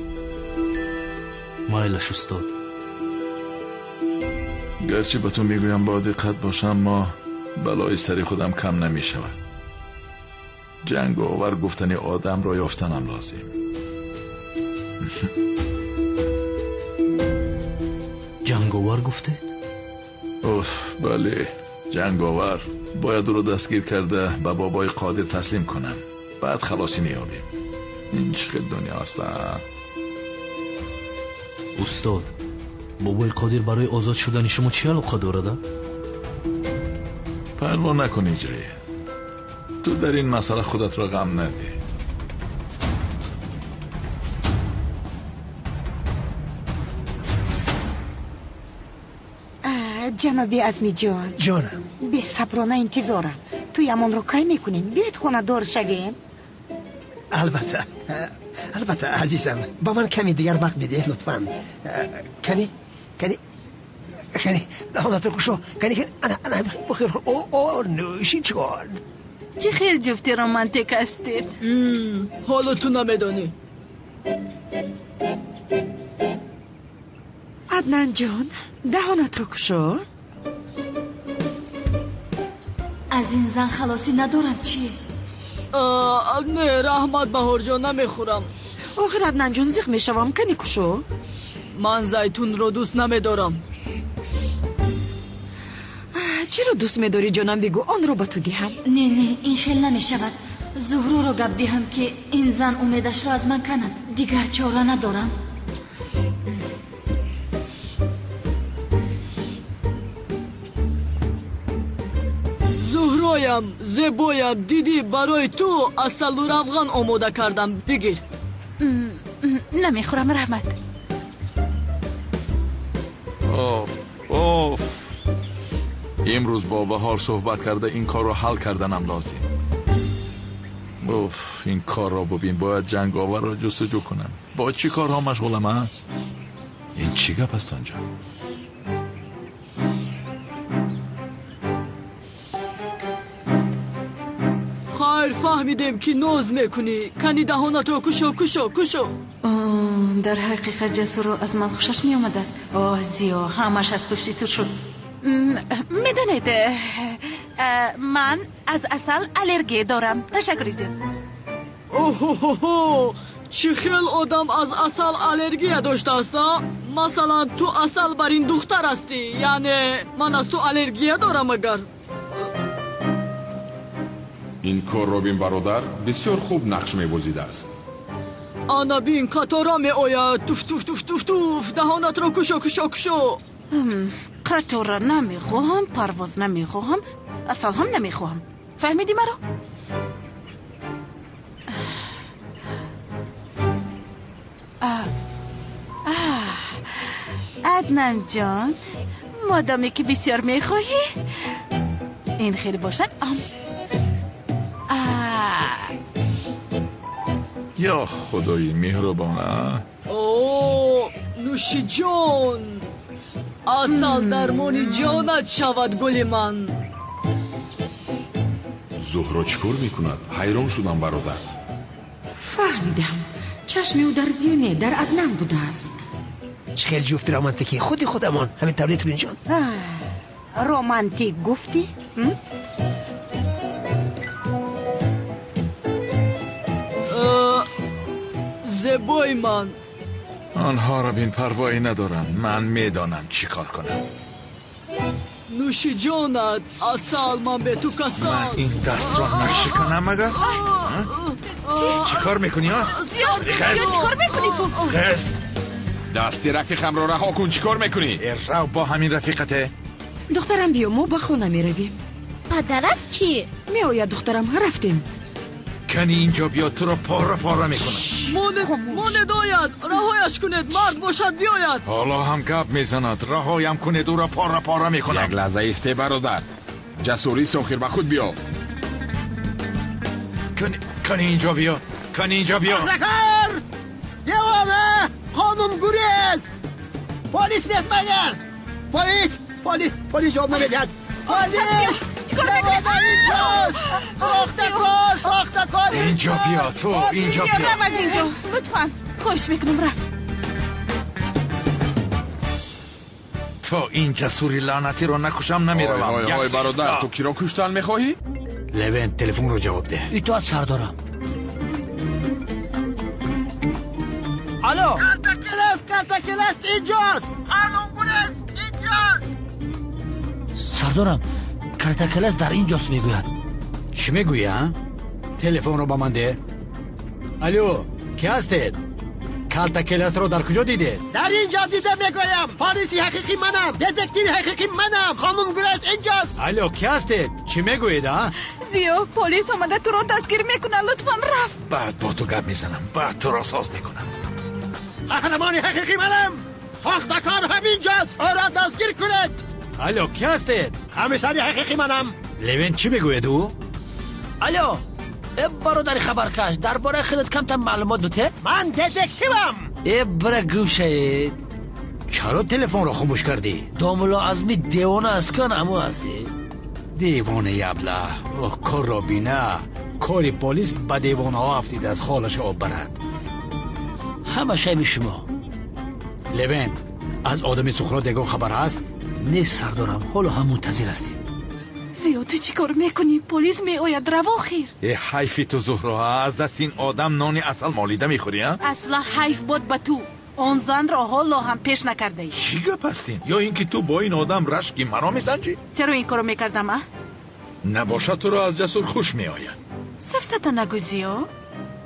S10: Майлаш устод.
S4: Гарчи ба ту мегӯям бодиққат бош, аммо балои сари худам кам намешавад. Ҷанговар гуфтани одамро ёфтанам лозим.
S10: Ҷанговар гуфтед?
S4: Уф, бале, ҷанговар. Бояд ӯро дастгир карда ба бобои Қодир таслим кунам. Баъд халосӣ меёбем. Ин чӣ хел дунё аст, а?
S10: Устод, бобои Қодир барои озод шудани шумо чӣ алоқа дорад?
S4: Парво накун Ҳиҷрӣ. Ту дар ин масъала худатро ғам надеҳ.
S19: Ҷаноби Азмиҷон.
S20: Ҷонам.
S19: Бесаброна интизорам. Туямонро кай мекунем? Биёед хонадор шавем.
S20: Албатта, албатта азизам. Ба ман каме дигар вақт бидеҳ лутфан. Кани, кани, кани, даҳонатро кушо. Кани, кани, ана, ана, бихӯр. О, о, нӯши ҷон.
S7: Чӣ хел ҷуфти романтик ҳастед.
S14: Ҳоло ту намедонӣ.
S21: Аднан ҷон, даҳонатро кушо.
S22: Аз ин зан халосӣ надорам чӣ?
S14: Не, раҳмат Баҳорҷон, намехӯрам.
S21: Охир Аднан ҷон, зиқ мешавам. Кани кушо.
S14: Ман зайтунро дӯст намедорам.
S21: Чиро дӯст медорӣ ҷонам? Бигӯ, онро ба ту диҳам.
S22: Не, не, ин хел намешавад. Зуҳруро гап диҳам ки ин зан умедашро аз ман канад. Дигар чора надорам.
S14: Зуҳроям, зебоям, дидӣ барои ту асалу равған омода кардам. Бигир.
S7: Намехӯрам, раҳмат.
S4: Оф, оф. Имрӯз бо Баҳор суҳбат карда ин корро ҳал карданам лозим. Уф, ин корро бубин, бояд ҷанговарро ҷустуҷӯ кунам. Бо чӣ корҳо машғулам, а? Ин чӣ гап аст онҷо?
S14: Хайр, фаҳмидем ки ноз мекунӣ. Кани даҳонатро кушо, кушо, кушо.
S7: Дар ҳақиқат Ҷасурро аз ман хушаш меомадааст. Оҳ, Зиё, ҳамаш аз пушти ту шуд. Медонед, ман аз асал аллергия дорам. Ташаккури зиёд.
S14: Оҳо, чӣ хел одам аз асал аллергия доштааст, а? Масалан, ту асал бар ин духтар ҳастӣ. Яъне ман аз ту аллергия дорам агар.
S13: Ин кор Робин бародар бисёр хуб нақш мебозидааст.
S14: Ана бин, қатора меояд. Туф, туф, туф, туф, туф. Даҳонатро кушо, кушо, кушо.
S7: Қатора намехоҳам, парвоз намехоҳам, асал ҳам намехоҳам. Фаҳмидӣ маро? Аднан ҷон, модоме ки бисёр мехоҳӣ, ин хел бошад.
S4: Ё худои меҳрубон, а?
S14: О, Нӯши ҷон, асал дармони ҷонат шавад, гули ман.
S13: Зуҳро чӣ кор мекунад? Ҳайрон шудам, бародар.
S21: Фаҳмидам, чашми ӯ дар Зиё не, дар Аднан будааст.
S20: Чӣ хел ҷуфти романтикӣ, худи худамон ҳамин таври Тулинҷон.
S19: Романтик гуфтӣ?
S14: Зебои ман.
S4: Онҳоро бин, парвоӣ надорам. Ман медонам чӣ кор кунам.
S14: Нӯши ҷонат, асал, ман бе ту касал.
S4: Ман ин дастро нашиканам агар? Чӣ кор мекунӣ, а?
S7: Зиё, чӣ кор мекунӣ ту?
S4: Хес!
S13: Дасти рафиқамро раҳо кун, чӣ кор мекунӣ?
S4: Рав бо ҳамин рафиқате.
S21: Духтарам, биё, мо ба хона меравем.
S2: Падарат чӣ?
S21: Меояд, духтарам, рафтем.
S4: Кани инҷо биё, туро пора пора мекунам.
S14: Монед, ояд, раҳояш кунед, мард бошад биёяд.
S4: Ҳоло ҳам гап мезанад, раҳоям кунед, ӯро пора пора мекунам.
S13: Як лаҳза исте, бародар. Ҷасурӣ, охир ба худ биё.
S4: Кани инҷо биё, кани инҷо биё.
S12: Сохтакор! Девона! Қонунгурез! Полис нест магар? Полис! Полис! Полис ҷавоб намедиҳад. Полис! Девона инҷост! Сохтакор! Сохтакор!
S4: Инҷо биё, ту инҷо биё.
S7: Рав аз инҷо, лутфан. Хоҳиш мекунам, рав.
S4: То ин ҷасури лаънатиро накушам, намеравам.
S13: Ой, ой, бародар, ту киро куштан мехоҳӣ?
S6: Левент, телефонро ҷавоб деҳ.
S1: Итоат, сардорам. Алло!
S12: Калтакелес, Калтакелес инҷост! Қонунгурез инҷост!
S1: Сардорам, Калтакелес дар инҷост мегӯяд.
S6: Чӣ мегӯӣ, а? Телефонро ба ман деҳ. Алло, ки ҳастед? Калтакелесро дар куҷо дидед?
S12: Дар инҷо дида мегӯям. Полиси ҳақиқӣ манам, детективи ҳақиқӣ манам. Қонунгурез инҷост.
S6: Алло, ки ҳастед? Чӣ мегӯед, а?
S7: Зиё, полис омада туро дастгир мекунад, лутфан рав.
S4: Баъд бо ту гап мезанам, баъд туро соз мекунам.
S12: Қаҳрамони ҳақиқӣ манам. Сохтакор ҳаминҷост, ӯро дастгир кунед.
S6: Алло, ки ҳастед?
S12: Комиссари ҳақиқӣ манам.
S6: Левент, чӣ мегӯед ӯ?
S1: Алло, э бародари хабаркаш, дар бораи худат камтар маълумот бите?
S12: Ман детективам.
S1: Э бира гӯшаед.
S6: Чаро телефонро хомӯш кардӣ?
S1: Домулло Азми девона аст, кан аму ҳастӣ.
S6: Девонаи аблаҳ. Оҳ, корро бина. Кори полис ба девонаҳо афтидааст, холаша об барад.
S1: Ҳама шайби шумо.
S6: Левент, аз одами Сухрот ягон хабар ҳаст?
S1: Нест, сардорам, ҳоло ҳам мунтазир ҳастем.
S7: Зиё, ту чӣ кор мекунӣ? Полис меояд, рав охир.
S4: Э ҳайфи ту, Зуҳро, аз дасти ин одам нони асал молида мехӯрӣ, а?
S7: Асла ҳайф бод ба ту. Он занро ҳоло ҳам пеш накардаӣ.
S4: Чӣ гап аст ин? Ё ин ки ту бо ин одам рашки маро месанҷӣ?
S7: Чаро ин корро мекардам, а?
S4: Набошад, туро аз Ҷасур хуш меояд.
S7: Сафсата нагӯ, Зиё.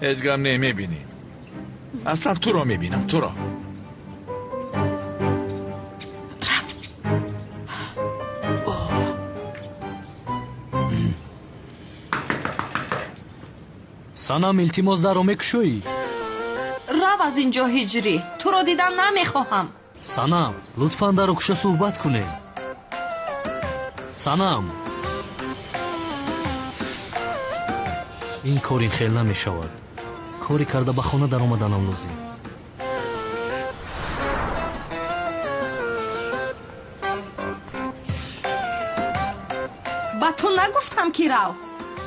S4: Ҳеҷ гап не, мебинем. Аслан туро мебинам, туро.
S10: Санам, илтимос, дарро мекушоӣ?
S8: Рав аз ин ҷо, Ҳиҷрӣ, туро дидан намехоҳам.
S10: Санам, лутфан дарро куша, суҳбат кунем. Санам, ин кор ин хел намешавад. Коре карда ба хона даромаданам лозим.
S8: Ба ту нагуфтам ки рав.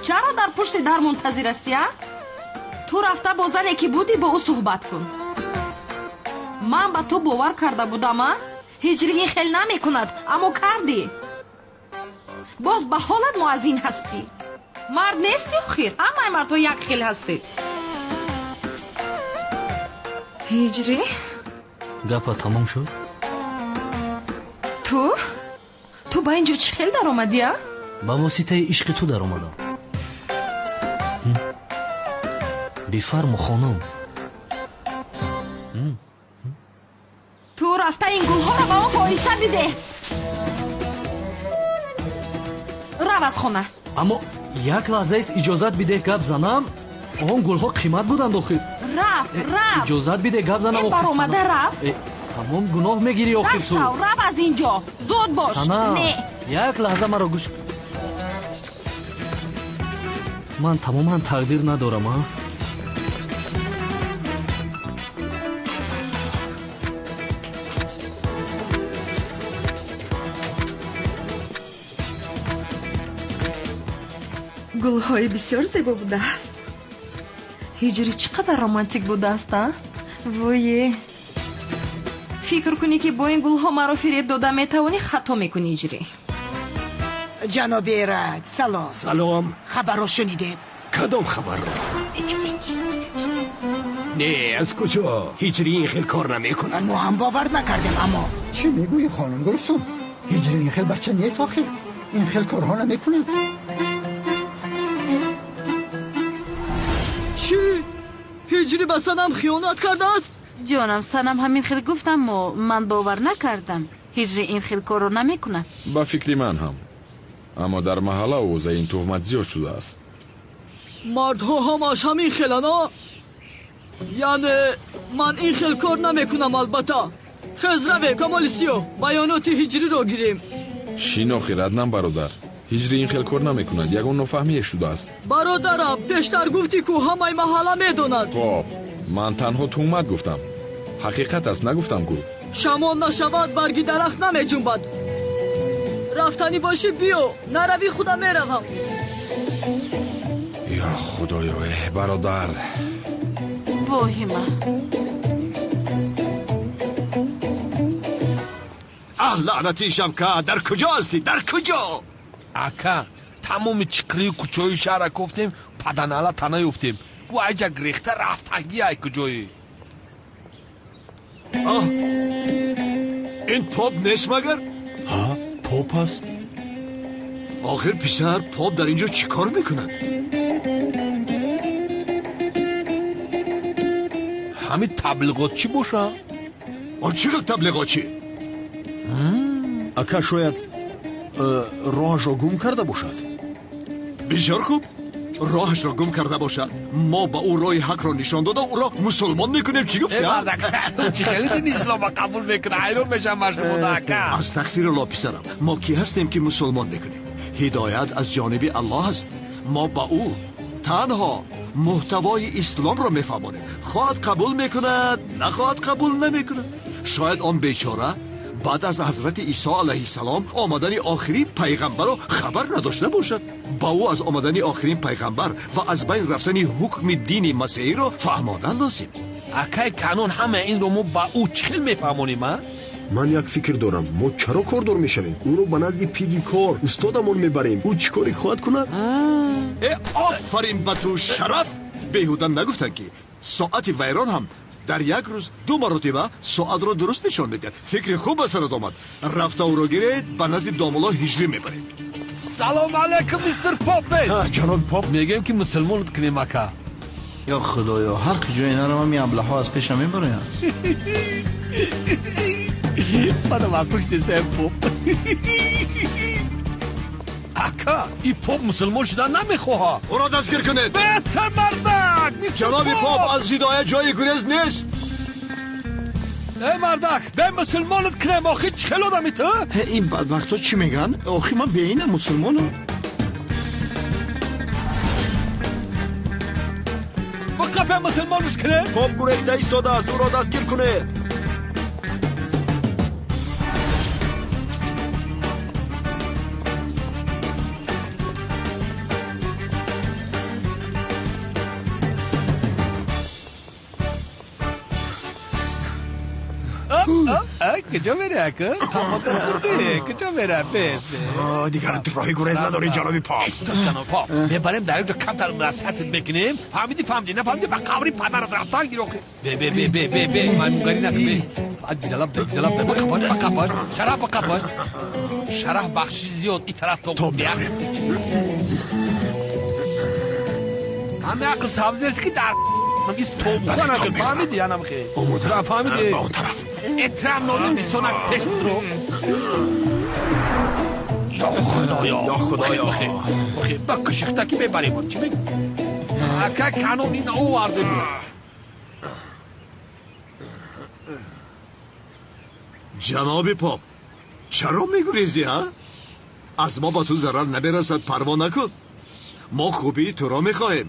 S8: Чаро дар пушти дар мунтазир ҳастӣ, а? Ту рафта бо зане ки будӣ, бо ӯ суҳбат кун. Ман ба ту бовар карда будам, а? Ҳиҷрӣ ин хел намекунад, аммо кардӣ. Боз ба ҳолат муаззин ҳастӣ. Мард нестӣ охир, ҳамаи мардҳо як хел ҳастед. Ҳиҷрӣ?
S10: Гапа тамом шуд?
S8: Ту? Ту ба ин ҷо чӣ хел даромадӣ, а?
S10: Ба воситаи ишқи ту даромадам. Бифармо, хонум.
S8: Ту рафта ин гулҳоро ба он фоҳиша бидеҳ. Рав аз хона.
S10: Аммо як лаҳзаест, иҷозат бидеҳ гап занам. Он гулҳо қимат буданд охир.
S8: Рав, рав.
S10: Иҷозат бидеҳ гап занам.
S8: Э, баромада рав.
S10: Тамом, гуноҳ мегирӣ охир ту.
S8: Шав, рав аз ин ҷо. Зуд бош.
S10: Не. Як лаҳза маро гӯш. Ман тамоман тақдир надорам, а?
S8: Гулҳои бисёр зебо будааст. Ҳиҷрӣ чӣ қадар романтик будааст, а? Вое! Фикр кунӣ, ки бо ин гулҳо маро фиреб дода метавонӣ, хато мекунӣ, Ҳиҷрӣ.
S19: Ҷаноби Эраҷ, салом.
S9: Салом.
S19: Хабарро шунидед?
S9: Кадом хабарро? Не, аз куҷо? Ҳиҷрӣ ин хел кор намекунад.
S19: Мо ҳам бовар накардем, аммо
S12: чӣ мегӯӣ, хонум Гулсум? Ҳиҷрӣ ин хел бача нест, охир ин хел корҳо намекунад.
S14: Чӣ? Ҳиҷрӣ ба Санам хиёнат кардааст?
S7: Ҷонам, Санам ҳамин хел гуфт, аммо ман бовар накардам. Ҳиҷрӣ ин хел корро намекунад.
S13: Ба фикри ман ҳам, аммо дар маҳалла овозаи ин туҳмат зиёд шудааст.
S14: Мардҳо ҳамаш ҳамин хеланд, а? Яъне ман ин хел кор намекунам, албатта. Хез, равем, Камоли Сиёҳ, баёноти Ҳиҷриро гирем.
S13: Шин охир, Аднан бародар, Ҳиҷрӣ ин хел кор намекунад, ягон нофаҳмие шудааст.
S14: Бародарам, пештар гуфтӣ, ку ҳамаи маҳалла медонад.
S13: Хоб, ман танҳо туҳмат гуфтам, ҳақиқат аст нагуфтам ку.
S14: Шамол нашавад, барги дарахт намеҷунбад. Рафтанӣ бошӣ, биё, наравӣ, худам меравам.
S13: Ё худоё, эҳ бародар.
S7: Воҳима.
S9: Аҳ, лаънатӣ Шавкат, дар куҷо ҳастӣ, дар куҷо?
S18: Ака, тамоми чиқрию кӯчаҳои шаҳрра кофтем, паданалата наёфтем. Ӯ айҷа гирехта рафтагӣ ай куҷое.
S9: Аҳ, ин Поп нест магар?
S5: Ҳа, Поп аст.
S9: Охир писар, Поп дар ин ҷо чӣ кор мекунад?
S18: Ҳамин таблиғотчӣ боша?
S9: Он чӣ хел таблиғотчӣ?
S11: Ака, шояд роҳашро гум карда бошад.
S9: Бисёр хуб, роҳашро гум карда бошад, мо ба ӯ роҳи ҳақро нишон дода, ӯро мусулмон мекунем. Чӣ гуфти?
S18: Чӣ хеле дини ислома қабул мекунад, ҳайрон мешавам машғулода, ака.
S9: Астағфирулло, писарам, мо кӣ ҳастем, ки мусулмон мекунем? Ҳидоят аз ҷониби Аллоҳ аст. Мо ба ӯ танҳо муҳтавои исломро мефаҳмонем. Хоҳад, қабул мекунад, нахоҳад, қабул намекунад. Шояд он бечора баъд аз ҳазрати Исо алайҳиссалом омадани охирин пайғамбарро хабар надошта бошад. Ба ӯ аз омадани охирин пайғамбар ва аз байн рафтани ҳукми дини масеҳиро фаҳмодан лозим.
S18: Акай Канон, ҳама инро мо ба ӯ чӣ хел мефаҳмонем, а?
S11: Ман як фикр дорам. Мо чаро кордор мешавем? Ӯро ба назди пиги кор устодамон мебарем. Ӯ чӣ коре хоҳад кунад?
S9: Э, офарин ба ту, Шараф! Беҳуда нагуфтанд, ки соати вайрон ҳам дар як рӯз ду маротиба соатро дуруст нишон медиҳад. Фикри хуб ба сарат омад. Рафта ӯро гиред, ба назди домулло Ҳиҷрӣ мебаред.
S18: Салом алайкум, мистер Попе.
S5: Ҷаноби Поп.
S18: Мегӯем, ки мусулмонат кунем, ака.
S17: Ё худоё, ҳар куҷое наравам, ин аблаҳҳо аз пешам мебароянд.
S18: Мана пуштисем, Поп. Ака, и Поп мусулмон шудан намехоҳад.
S9: Ӯро дастгир кунед.
S18: Бестар, мардак.
S9: Ҷаноби Поп, аз ҳидоят ҷои гурез нест.
S18: Эй мардак, бе мусулмонат кунем, охи чӣ хел одами ту?
S17: Ин бадбахтҳо чӣ мегӯянд? Охи ман беинам мусулмонам.
S18: Биқа, бе мусулмонаш кунем.
S9: Поп гурехта истодааст, ӯро дастгир кунед.
S18: Куҷо мерӣ, ака? Тамоку хӯрдӣ, куҷо мера? Бес.
S9: Дигар роҳи гурез надорӣ, ҷаноби Поп.
S18: Исто, ҷаноб Поп, мебарем дар инҷо, камтар насиҳатат мекунем. Фаҳмидӣ? Фаҳмидӣ, нафаҳмидӣ, ба қабри падарат рафтан гир. Охи бе, бе, бе, бе, бе, бе, маймунгарӣ накун. Бе, гизалаб да, гизалаб да, бақапош, бақапош, Шараф, бақапош, Шараф, бахшиши зиёд, и тараф то ҳаме ақл сабз нест, ки дар истобуха накун. Фаҳмидӣ? Янам хе, фаҳмидӣ?
S9: Ба он тараф.
S18: Эҳтирам нодим, бисонак пеш ру. Ё худоё,
S9: ё худоё,
S18: ба кушихтакӣ мебарем. Чӣ мегӯ, ака Канон? Ин овардем.
S9: Ҷаноби Поп, чаро мегурезӣ, а? Аз мо ба ту зарар намерасад, парво накун. Мо хубии туро мехоҳем,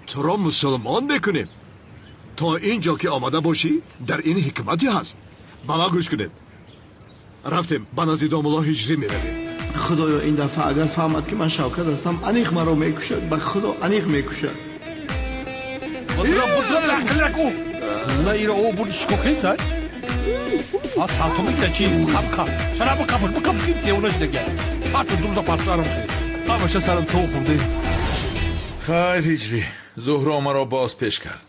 S9: туро мусулмон мекунем. То ин ҷо ки омада бошӣ, дар ин ҳикмате ҳаст. Ба ман гӯш кунед, рафтем, ба назди домулло Ҳиҷрӣ меравем.
S17: Худоё, ин дафъа агар фаҳмад ки ман Шавкат ҳастам, аниқ маро мекушад. Ба Худо, аниқ мекушад.
S18: На иро о бурди чикор кунӣ сай? А салто мекунад чи? Қап қап. Шара бақапш, бақапш ки девона шудага. Парту дурда парту ҳамаша сарам то хӯрде.
S4: Хайр, Ҳиҷрӣ, Зуҳро маро боз пеш кард.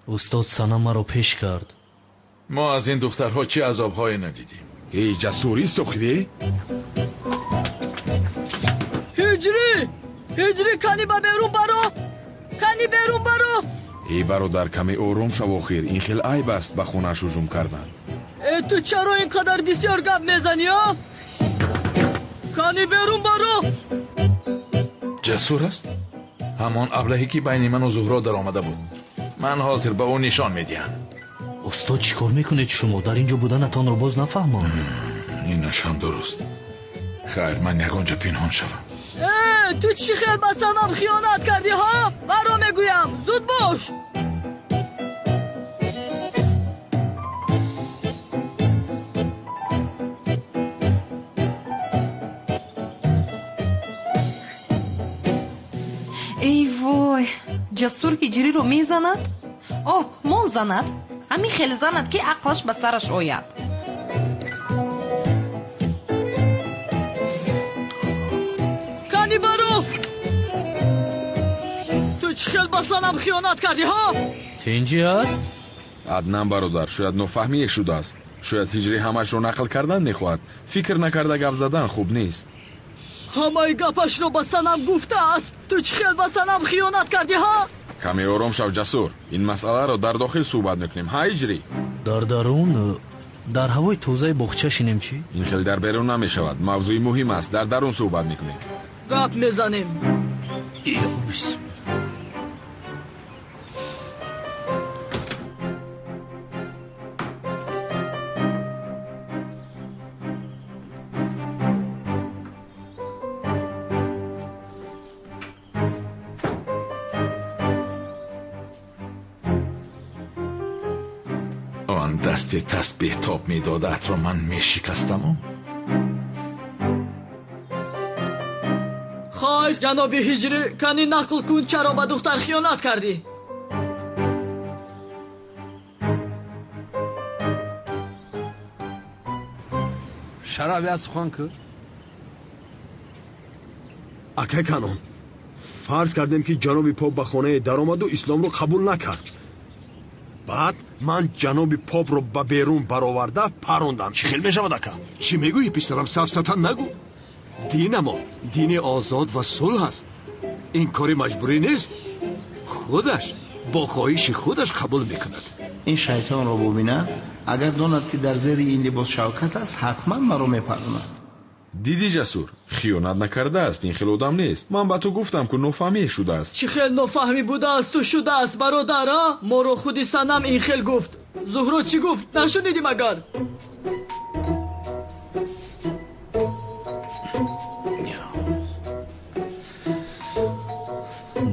S10: Устод, Санам маро пеш кард.
S4: Мо аз ин духтарҳо чӣ азобҳое надидем.
S13: Эй Ҷасур, истохидӣ?
S14: Ҳиҷрӣ! Ҳиҷрӣ, кани ба берун баро! Кани берун баро!
S13: Эй бародар, каме ором шав охир. Ин хел айб аст ба хонааш ҳуҷум кардан.
S14: Э, ту чаро ин қадар бисёр гап мезанӣ, а? Кани берун баро!
S4: Ҷасур аст? Ҳамон аблаҳе ки байни ману Зуҳро даромада буд. Ман ҳозир ба ӯ нишон медиҳам.
S10: Устод, чӣ кор мекунед шумо? Дар ин ҷо буданатонро боз нафаҳмам.
S4: Инаш ҳам дуруст. Хайр, ман ягон ҷо пинҳон шавам.
S14: Э, ту чӣ хел ба Санам хиёнат кардӣ, ҳа? Маро мегӯям, зуд бош!
S8: Эй вой, Ҷасур Ҳиҷриро мезанад? Оҳ, мон занад. Ҳамин хел занад, ки ақлаш ба сараш ояд.
S14: Кани баро! Ту чӣ хел ба Санам хиёнат кардӣ, ҳа?
S10: Тинҷӣ аст?
S13: Аднан бародар, шояд нофаҳмие шудааст. Шояд Ҳиҷрӣ ҳамашро нақл кардан мехоҳад. Фикр накарда гап задан хуб нест.
S14: Ҳамаи гапашро ба Санам гуфтааст. Ту чӣ хел ба Санам хиёнат кардӣ, ҳа?
S13: Каме ором шав, Ҷасур. Ин масъаларо дар дохил суҳбат мекунем, ҳа, Ҳиҷрӣ?
S10: Дар дарун, дар ҳавои тозаи боғча шинем чӣ?
S13: Ин хел дар берун намешавад. Мавзӯи муҳим аст. Дар дарун суҳбат мекунем.
S14: Гап мезанем.
S4: Он дасти тасбеҳ тоб медодаатро ман мешикастаму.
S14: Хайр, ҷаноби Ҳиҷрӣ, кани нақл кун, чаро ба духтар хиёнат кардӣ?
S9: Шараб я сухан кӯ.
S11: Акай Канон, фарз кардем ки ҷаноби поп ба хонае даромаду исломро қабул накард. Баъд ман ҷаноби попро ба берун бароварда парондам.
S9: Чӣ хел мешавад, ака? Чӣ мегӯӣ, писарам? Сафсата нагӯ. Динамо дини озод ва сулҳ аст. Ин кори маҷбурӣ нест. Худаш бо хоҳиши худаш қабул мекунад.
S17: Ин шайтонро бубинад, агар донад ки дар зери ин либос Шавкат аст, ҳатман маро мепардонад.
S13: Дидӣ, Ҷасур, хиёнат накардааст. Ин хел одам нест. Ман ба ту гуфтам, ку нофаҳмие шудааст.
S14: Чӣ хел нофаҳмӣ будаасту шудааст, бародар, а? Моро худи Санам ин хел гуфт. Зуҳро чӣ гуфт, нашунидӣ магар?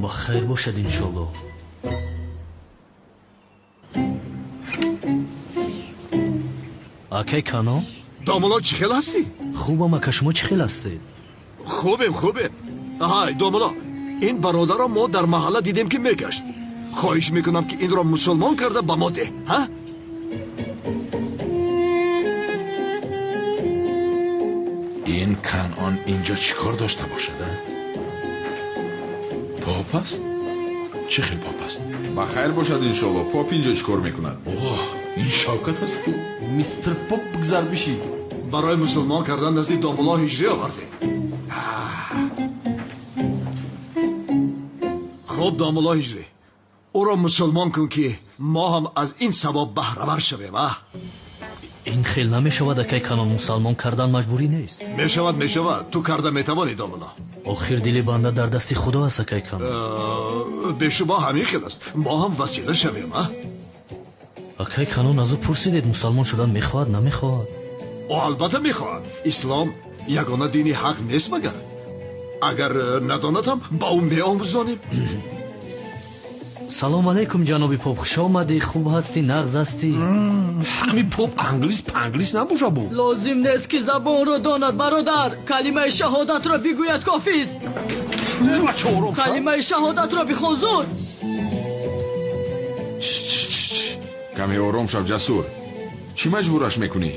S10: Ба хайр бошад, иншоалло. Акай Канон?
S9: Домулло, чӣ хел ҳастӣ?
S10: Хубам, ака, шумо чӣ хел ҳастед?
S9: Хубем, хубем. Ҳай, домулло, ин бародарро мо дар маҳалла дидем ки мегашт. Хоҳиш мекунам, ки инро мусулмон карда ба мо деҳ, ҳа?
S4: Ин Канон инҷо чӣ кор дошта бошад, а? Поп аст? Чӣ хел поп аст?
S13: Ба хайр бошад, иншоалло. Поп инҷо чӣ кор мекунад?
S4: Оҳ, ин Шавкат аст ку?
S18: Мистер Поп, бигзар бишӣ.
S9: Барои мусулмон кардан назди домулло Ҳиҷрӣ овардем. Хуб, домулло Ҳиҷрӣ, ӯро мусулмон кун, ки мо ҳам аз ин савоб баҳравар шавем, а?
S10: Ин хел намешавад, акай Канон. Мусалмон кардан маҷбурӣ нест.
S9: Мешавад, мешавад. Ту карда метавонӣ, домулло.
S10: Охир дили банда дар дасти Худо аст, акай Канон.
S9: Бешумо ҳамин хел аст. Мо ҳам васила шавем, а?
S10: Акай Канон, аз ӯ пурсидед, мусалмон шудан мехоҳад, намехоҳад?
S9: Ӯ албатта мехоҳад. Ислом ягона дини ҳақ нест магар? Агар надонад ҳам ба ӯ меомӯзонем.
S10: Салом алейкум ҷаноби поп, хуш омадӣ. Хуб ҳастӣ? Нағз ҳастӣ?
S18: Ҳамин поп англис панглис набоша бу.
S14: Лозим нест ки забонро донад бародар. Калимаи шаҳодатро бигӯяд кофист. Калимаи шаҳодатро бихон зуд.
S13: Каме ором шав ҷасур. Чӣ маҷбураш мекунӣ?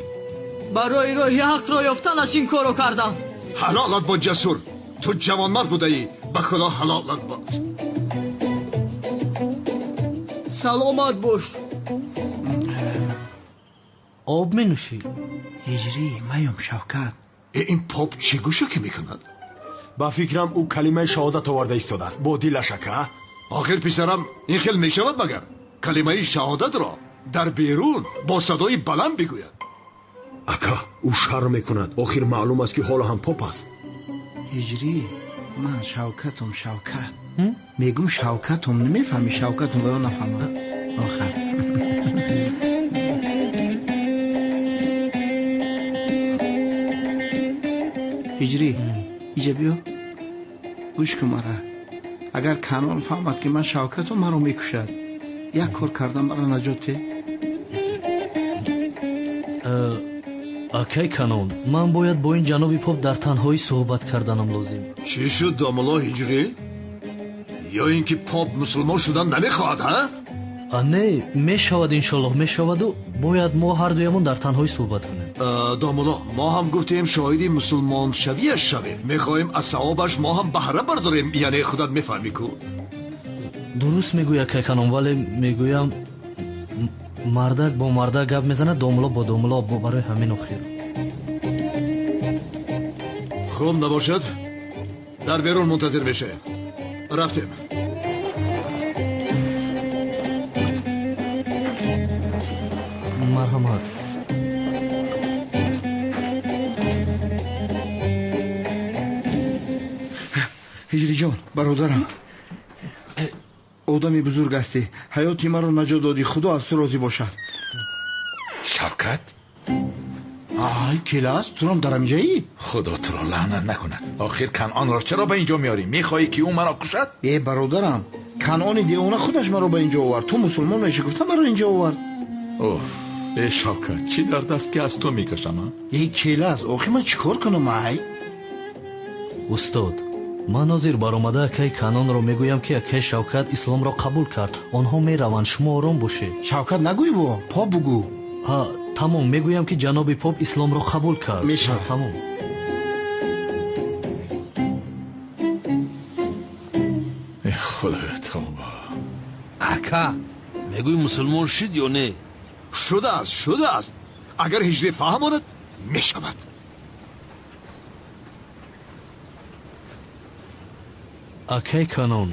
S14: Барои роҳи ҳақро ёфтанаш ин корро кардам.
S9: Ҳалолат бод ҷасур. Ту ҷавонмард будаӣ. Ба худо ҳалолат бод.
S14: Саломат бош.
S10: Об менӯшӣ?
S16: Ҳиҷрӣ, маём Шавкат.
S9: Ин поп чӣ гӯша ки мекунад?
S11: Ба фикрам ӯ калимаи шаҳодат оварда истодааст. Бо дилаш ака.
S9: Охир писарам, ин хел мешавад магар? Калимаи шаҳодатро дар берун бо садои баланд бигӯяд.
S11: Ака, ӯ шарм мекунад. Охир маълум аст ки ҳоло ҳам поп аст.
S16: Ҳиҷрӣ, ман Шавкатум, Шавкат. Мегум Шавкатум, намефаҳми Шавкатум ва ё нафаҳмам. Охар. Ҳиҷрӣ, иҷа биё. Гӯш кун мара. Агар Канон фаҳмад ки ман Шавкатум, маро мекушад. Як кор кардам маро наҷот де.
S10: Акай Канон, ман бояд бо ин ҷаноби поп дар танҳоӣ суҳбат карданам лозим.
S9: Чӣ шуд домулло ҳиҷрӣ? Ё ин ки поп мусулмон шудан намехоҳад, ҳа?
S10: Не, мешавад иншоллоҳ, мешаваду бояд мо ҳардуямон дар танҳоӣ суҳбат кунем.
S9: Домулло, мо ҳам гуфтем шоҳиди мусулмоншавиаш шавем. Мехоҳем аз савобаш мо ҳам баҳра бардорем, яъне худат мефаҳмӣ ку.
S10: Дуруст мегӯй акай Канон, вале мегӯям мардак бо мардак гап мезанад, домулло бо домулло, барои ҳамин охир.
S9: Хуб набошад, дар берун мунтазир мешавем. Рафтем.
S10: Марҳамат.
S17: Ҳиҷриҷон, бародарам, одами бузург ҳастӣ. Ҳаёти маро наҷот додӣ. Худо аз ту розӣ бошад.
S4: Шавкат?
S17: Ай, келас, турам дар ҳаминҷоӣ?
S4: Худо туро лаънат накунад. Охир Канъонро чаро ба инҷо меорӣ? Мехоҳӣ ки ӯ маро кушад?
S17: Э, бародарам, Канъони девона худаш маро ба инҷо овард. Ту мусулмон мешӣ гуфта маро инҷо овард.
S4: Оф, э Шавкат, чӣ дард аст ки аз ту мекашам, а?
S17: Э, келас, охир ман чӣ кор кунам, ай?
S10: Устод, ман ҳозир баромада акай Канонро мегӯям ки акай Шавкат исломро қабул кард. Онҳо мераванд, шумо ором бошед.
S17: Шавкат нагӯй бо, поп бугӯ.
S10: Ҳа, тамом, мегӯям ки ҷаноби поп исломро қабул кард.
S17: Мешавад.
S10: Тамом.
S4: Э худоё, тавба.
S18: Ака, мегӯй мусулмон шуд ё не?
S9: Шудааст, шудааст. Агар ҳиҷрӣ фаҳмонад, мешавад.
S10: Акай Канон,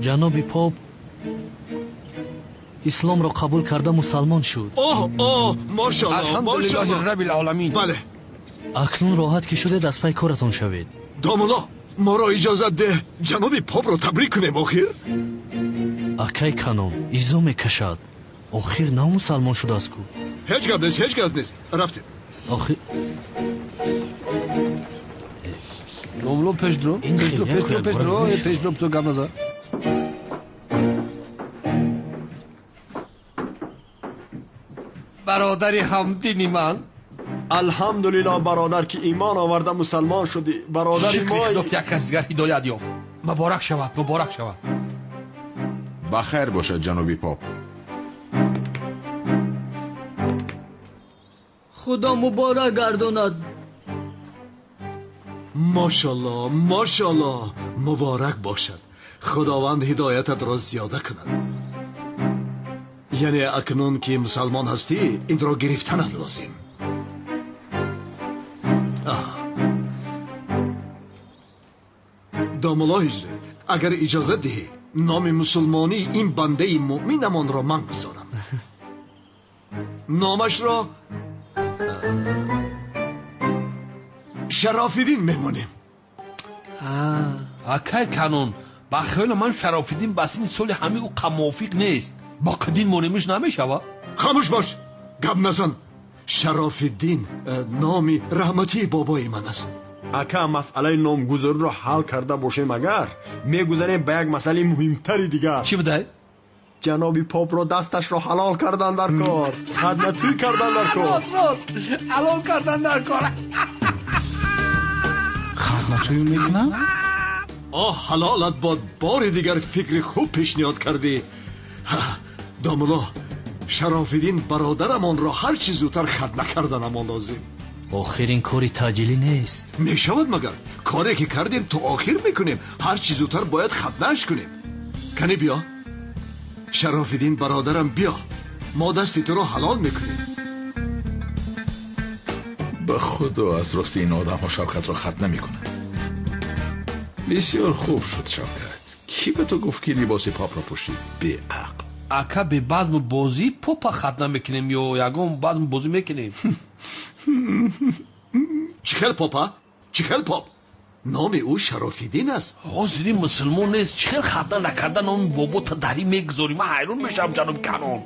S10: ҷаноби поп исломро қабул карда мусалмон шуд.
S9: Оҳ, оҳ, мошаллоҳ,
S18: Алҳамдулиллоҳи раббил оламин.
S9: Бале.
S10: Акнун роҳат ки шудед, аз пай коратон шавед.
S9: Домулло, моро иҷозат деҳ ҷаноби попро табрик кунем охир.
S10: Акай Канон, изо мекашад. Охир нав мусалмон шудааст ку.
S9: Ҳеҷ гап нест, ҳеҷ гап нест. Рафтем.
S10: Охир
S18: Домулло пеш дро, пеш дро, пеш дро, пеш дро, пеш дро, ту гап назан. Бародари ҳамдини ман.
S11: Алҳамдулиллоҳ бародар ки имон оварда мусалмон шудӣ. Бародари мо
S18: шукри Худо ки як кас дигар ҳидоят ёфт. Муборак шавад, муборак шавад.
S13: Ба хайр бошад ҷаноби поп.
S14: Худо муборак гардонад.
S9: Мошаллоҳ, мошаллоҳ, муборак бошад. Худованд ҳидоятатро зиёда кунад. Яъне акнун ки мусалмон ҳастӣ, инро гирифтанат лозим. Домулло ҳиҷрӣ, агар иҷозат диҳӣ, номи мусулмонии ин бандаи муъминамонро ман гузорам. Номашро Шарофиддин мемонем.
S18: Акай Канон, ба хаёли ман Шарофиддин ба синни соли ҳамин ӯ мувофиқ нест. Бо қадин монемиш намешавад?
S9: Хомӯш бош, гап назан. Шарофиддин номи раҳматии бобои ман аст.
S11: Ака, масъалаи номгузориро ҳал карда бошем, агар мегузарем ба як масъалаи муҳимтари дигар.
S18: Чӣ будай?
S11: Ҷаноби попро дасташро ҳалол кардан дар кор, хадматӣ кардан дар кор.
S15: Рост, рост, ҳалол кардан дар кор.
S16: Хадматӯй мекунам?
S9: Оҳ, ҳалолат бод, бори дигар фикри хуб пешниҳод кардӣ. Домулло, Шарофиддин бародарамонро ҳар чӣ зудтар хатна карданамон лозим.
S10: Охир ин кори таъҷилӣ нест.
S9: Мешавад магар? Коре ки кардем то охир мекунем. Ҳар чӣ зудтар бояд хатнааш кунем. Кани биё. Шарофиддин бародарам биё. Мо дасти туро ҳалол мекунем.
S4: Ба худо аз рости ин одамҳо Шавкатро хатна мекунанд. Бисёр хуб шуд, Шавкат. Кӣ ба ту гуфт ки либоси попро пӯшӣ? Беақл.
S18: Ака, бе базму бозӣ попа хатна мекунем ё ягон базму бозӣ мекунем?
S9: Чӣ хел попа? Чӣ хел поп? Номи ӯ Шарофиддин аст.
S18: Ҳозири мусулмон нест. Чӣ хел хатна накарда номи бобота дарӣ мегузорӣ? Ман ҳайрон мешавам, ҷаноби Канон.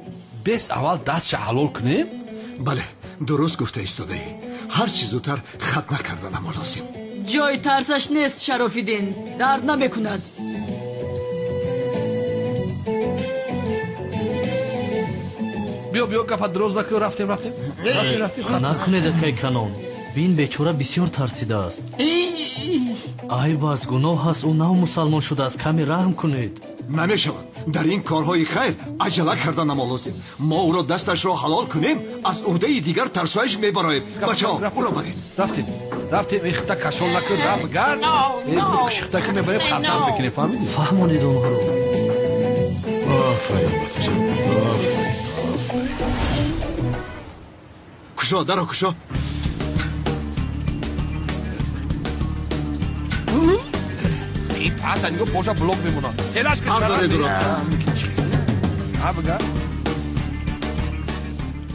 S18: Бес аввал дастша ҳалол кунем?
S9: Бале, дуруст гуфта истодаӣ. Ҳар чӣ зудтар хатна карданамо лозим.
S14: Ҷои тарсаш нест, Шарофиддин. Дард намекунад.
S18: Биё, биё, гапа дроз накун, рафтем, рафтем. Рафтем, рафтем.
S10: Накунед, акай Канон. Бин, бечора бисёр тарсидааст. Айб аст, гуноҳ аст, ӯ нав мусалмон шудааст, каме раҳм кунед.
S9: Намешавад. Дар ин корҳои хайр аҷала карданамо лозим. Мо ӯро дасташро ҳалол кунем, аз уҳдаи дигар тарсоиш мебароем. Бачаҳо, ӯро баред.
S18: Рафтем, рафтем, ихта кашол накун, рафт, гард. Кушихта ки мебарем, хатам мекунем, фаҳмидӣ?
S10: Фаҳмонед онҳоро.
S4: Офарин, Шавкат, офарин.
S9: Кушо, даро кушо.
S18: Ин пата нигоҳ боша блок мемонад. Телаш ки чара.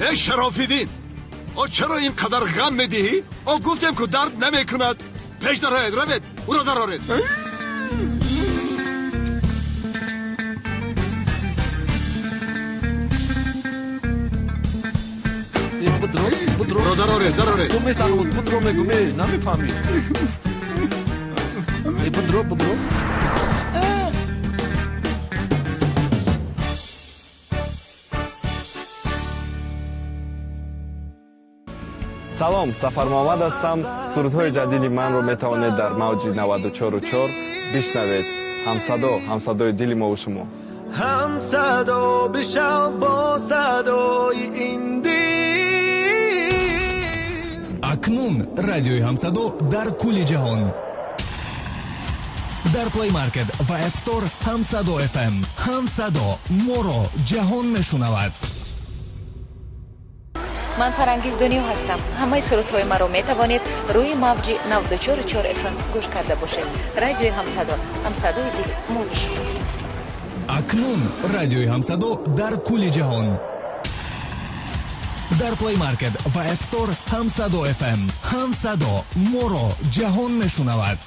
S9: Эй Шарофиддин, о чаро ин қадар ғам медиҳӣ? О гуфтем ку дард намекунад. Пеш дароед, равед, ӯро дароред.
S18: Будро,
S9: дароред, дароред.
S18: Ту месанг, будро мегӯ, намефаҳмӣ. Будро, будро.
S2: Салом, Сафар Муҳаммад ҳастам. Сурудҳои ҷадиди манро метавонед дар мавҷи 94.4 бишнавед. Ҳамсадо, ҳамсадои дили мову шумо.
S3: Ҳамсадо бишав бо садои ин дил.
S23: Акнун радиои Ҳамсадо дар кулли ҷаҳон. Дар Play Market ва App Store Ҳамсадо FM. Ҳамсадо моро ҷаҳон мешунавад.
S24: Ман Фарангиз Дунё ҳастам. Ҳамаи сурудҳои маро метавонед рӯи мавҷи 94.4 FM гӯш карда бошед. Радиои Ҳамсадо, ҳамсадои дили мову шумо.
S23: Акнун радиои Ҳамсадо дар кулли ҷаҳон. Дар Play Market ва App Store Ҳамсадо FM. Ҳамсадо моро ҷаҳон мешунавад.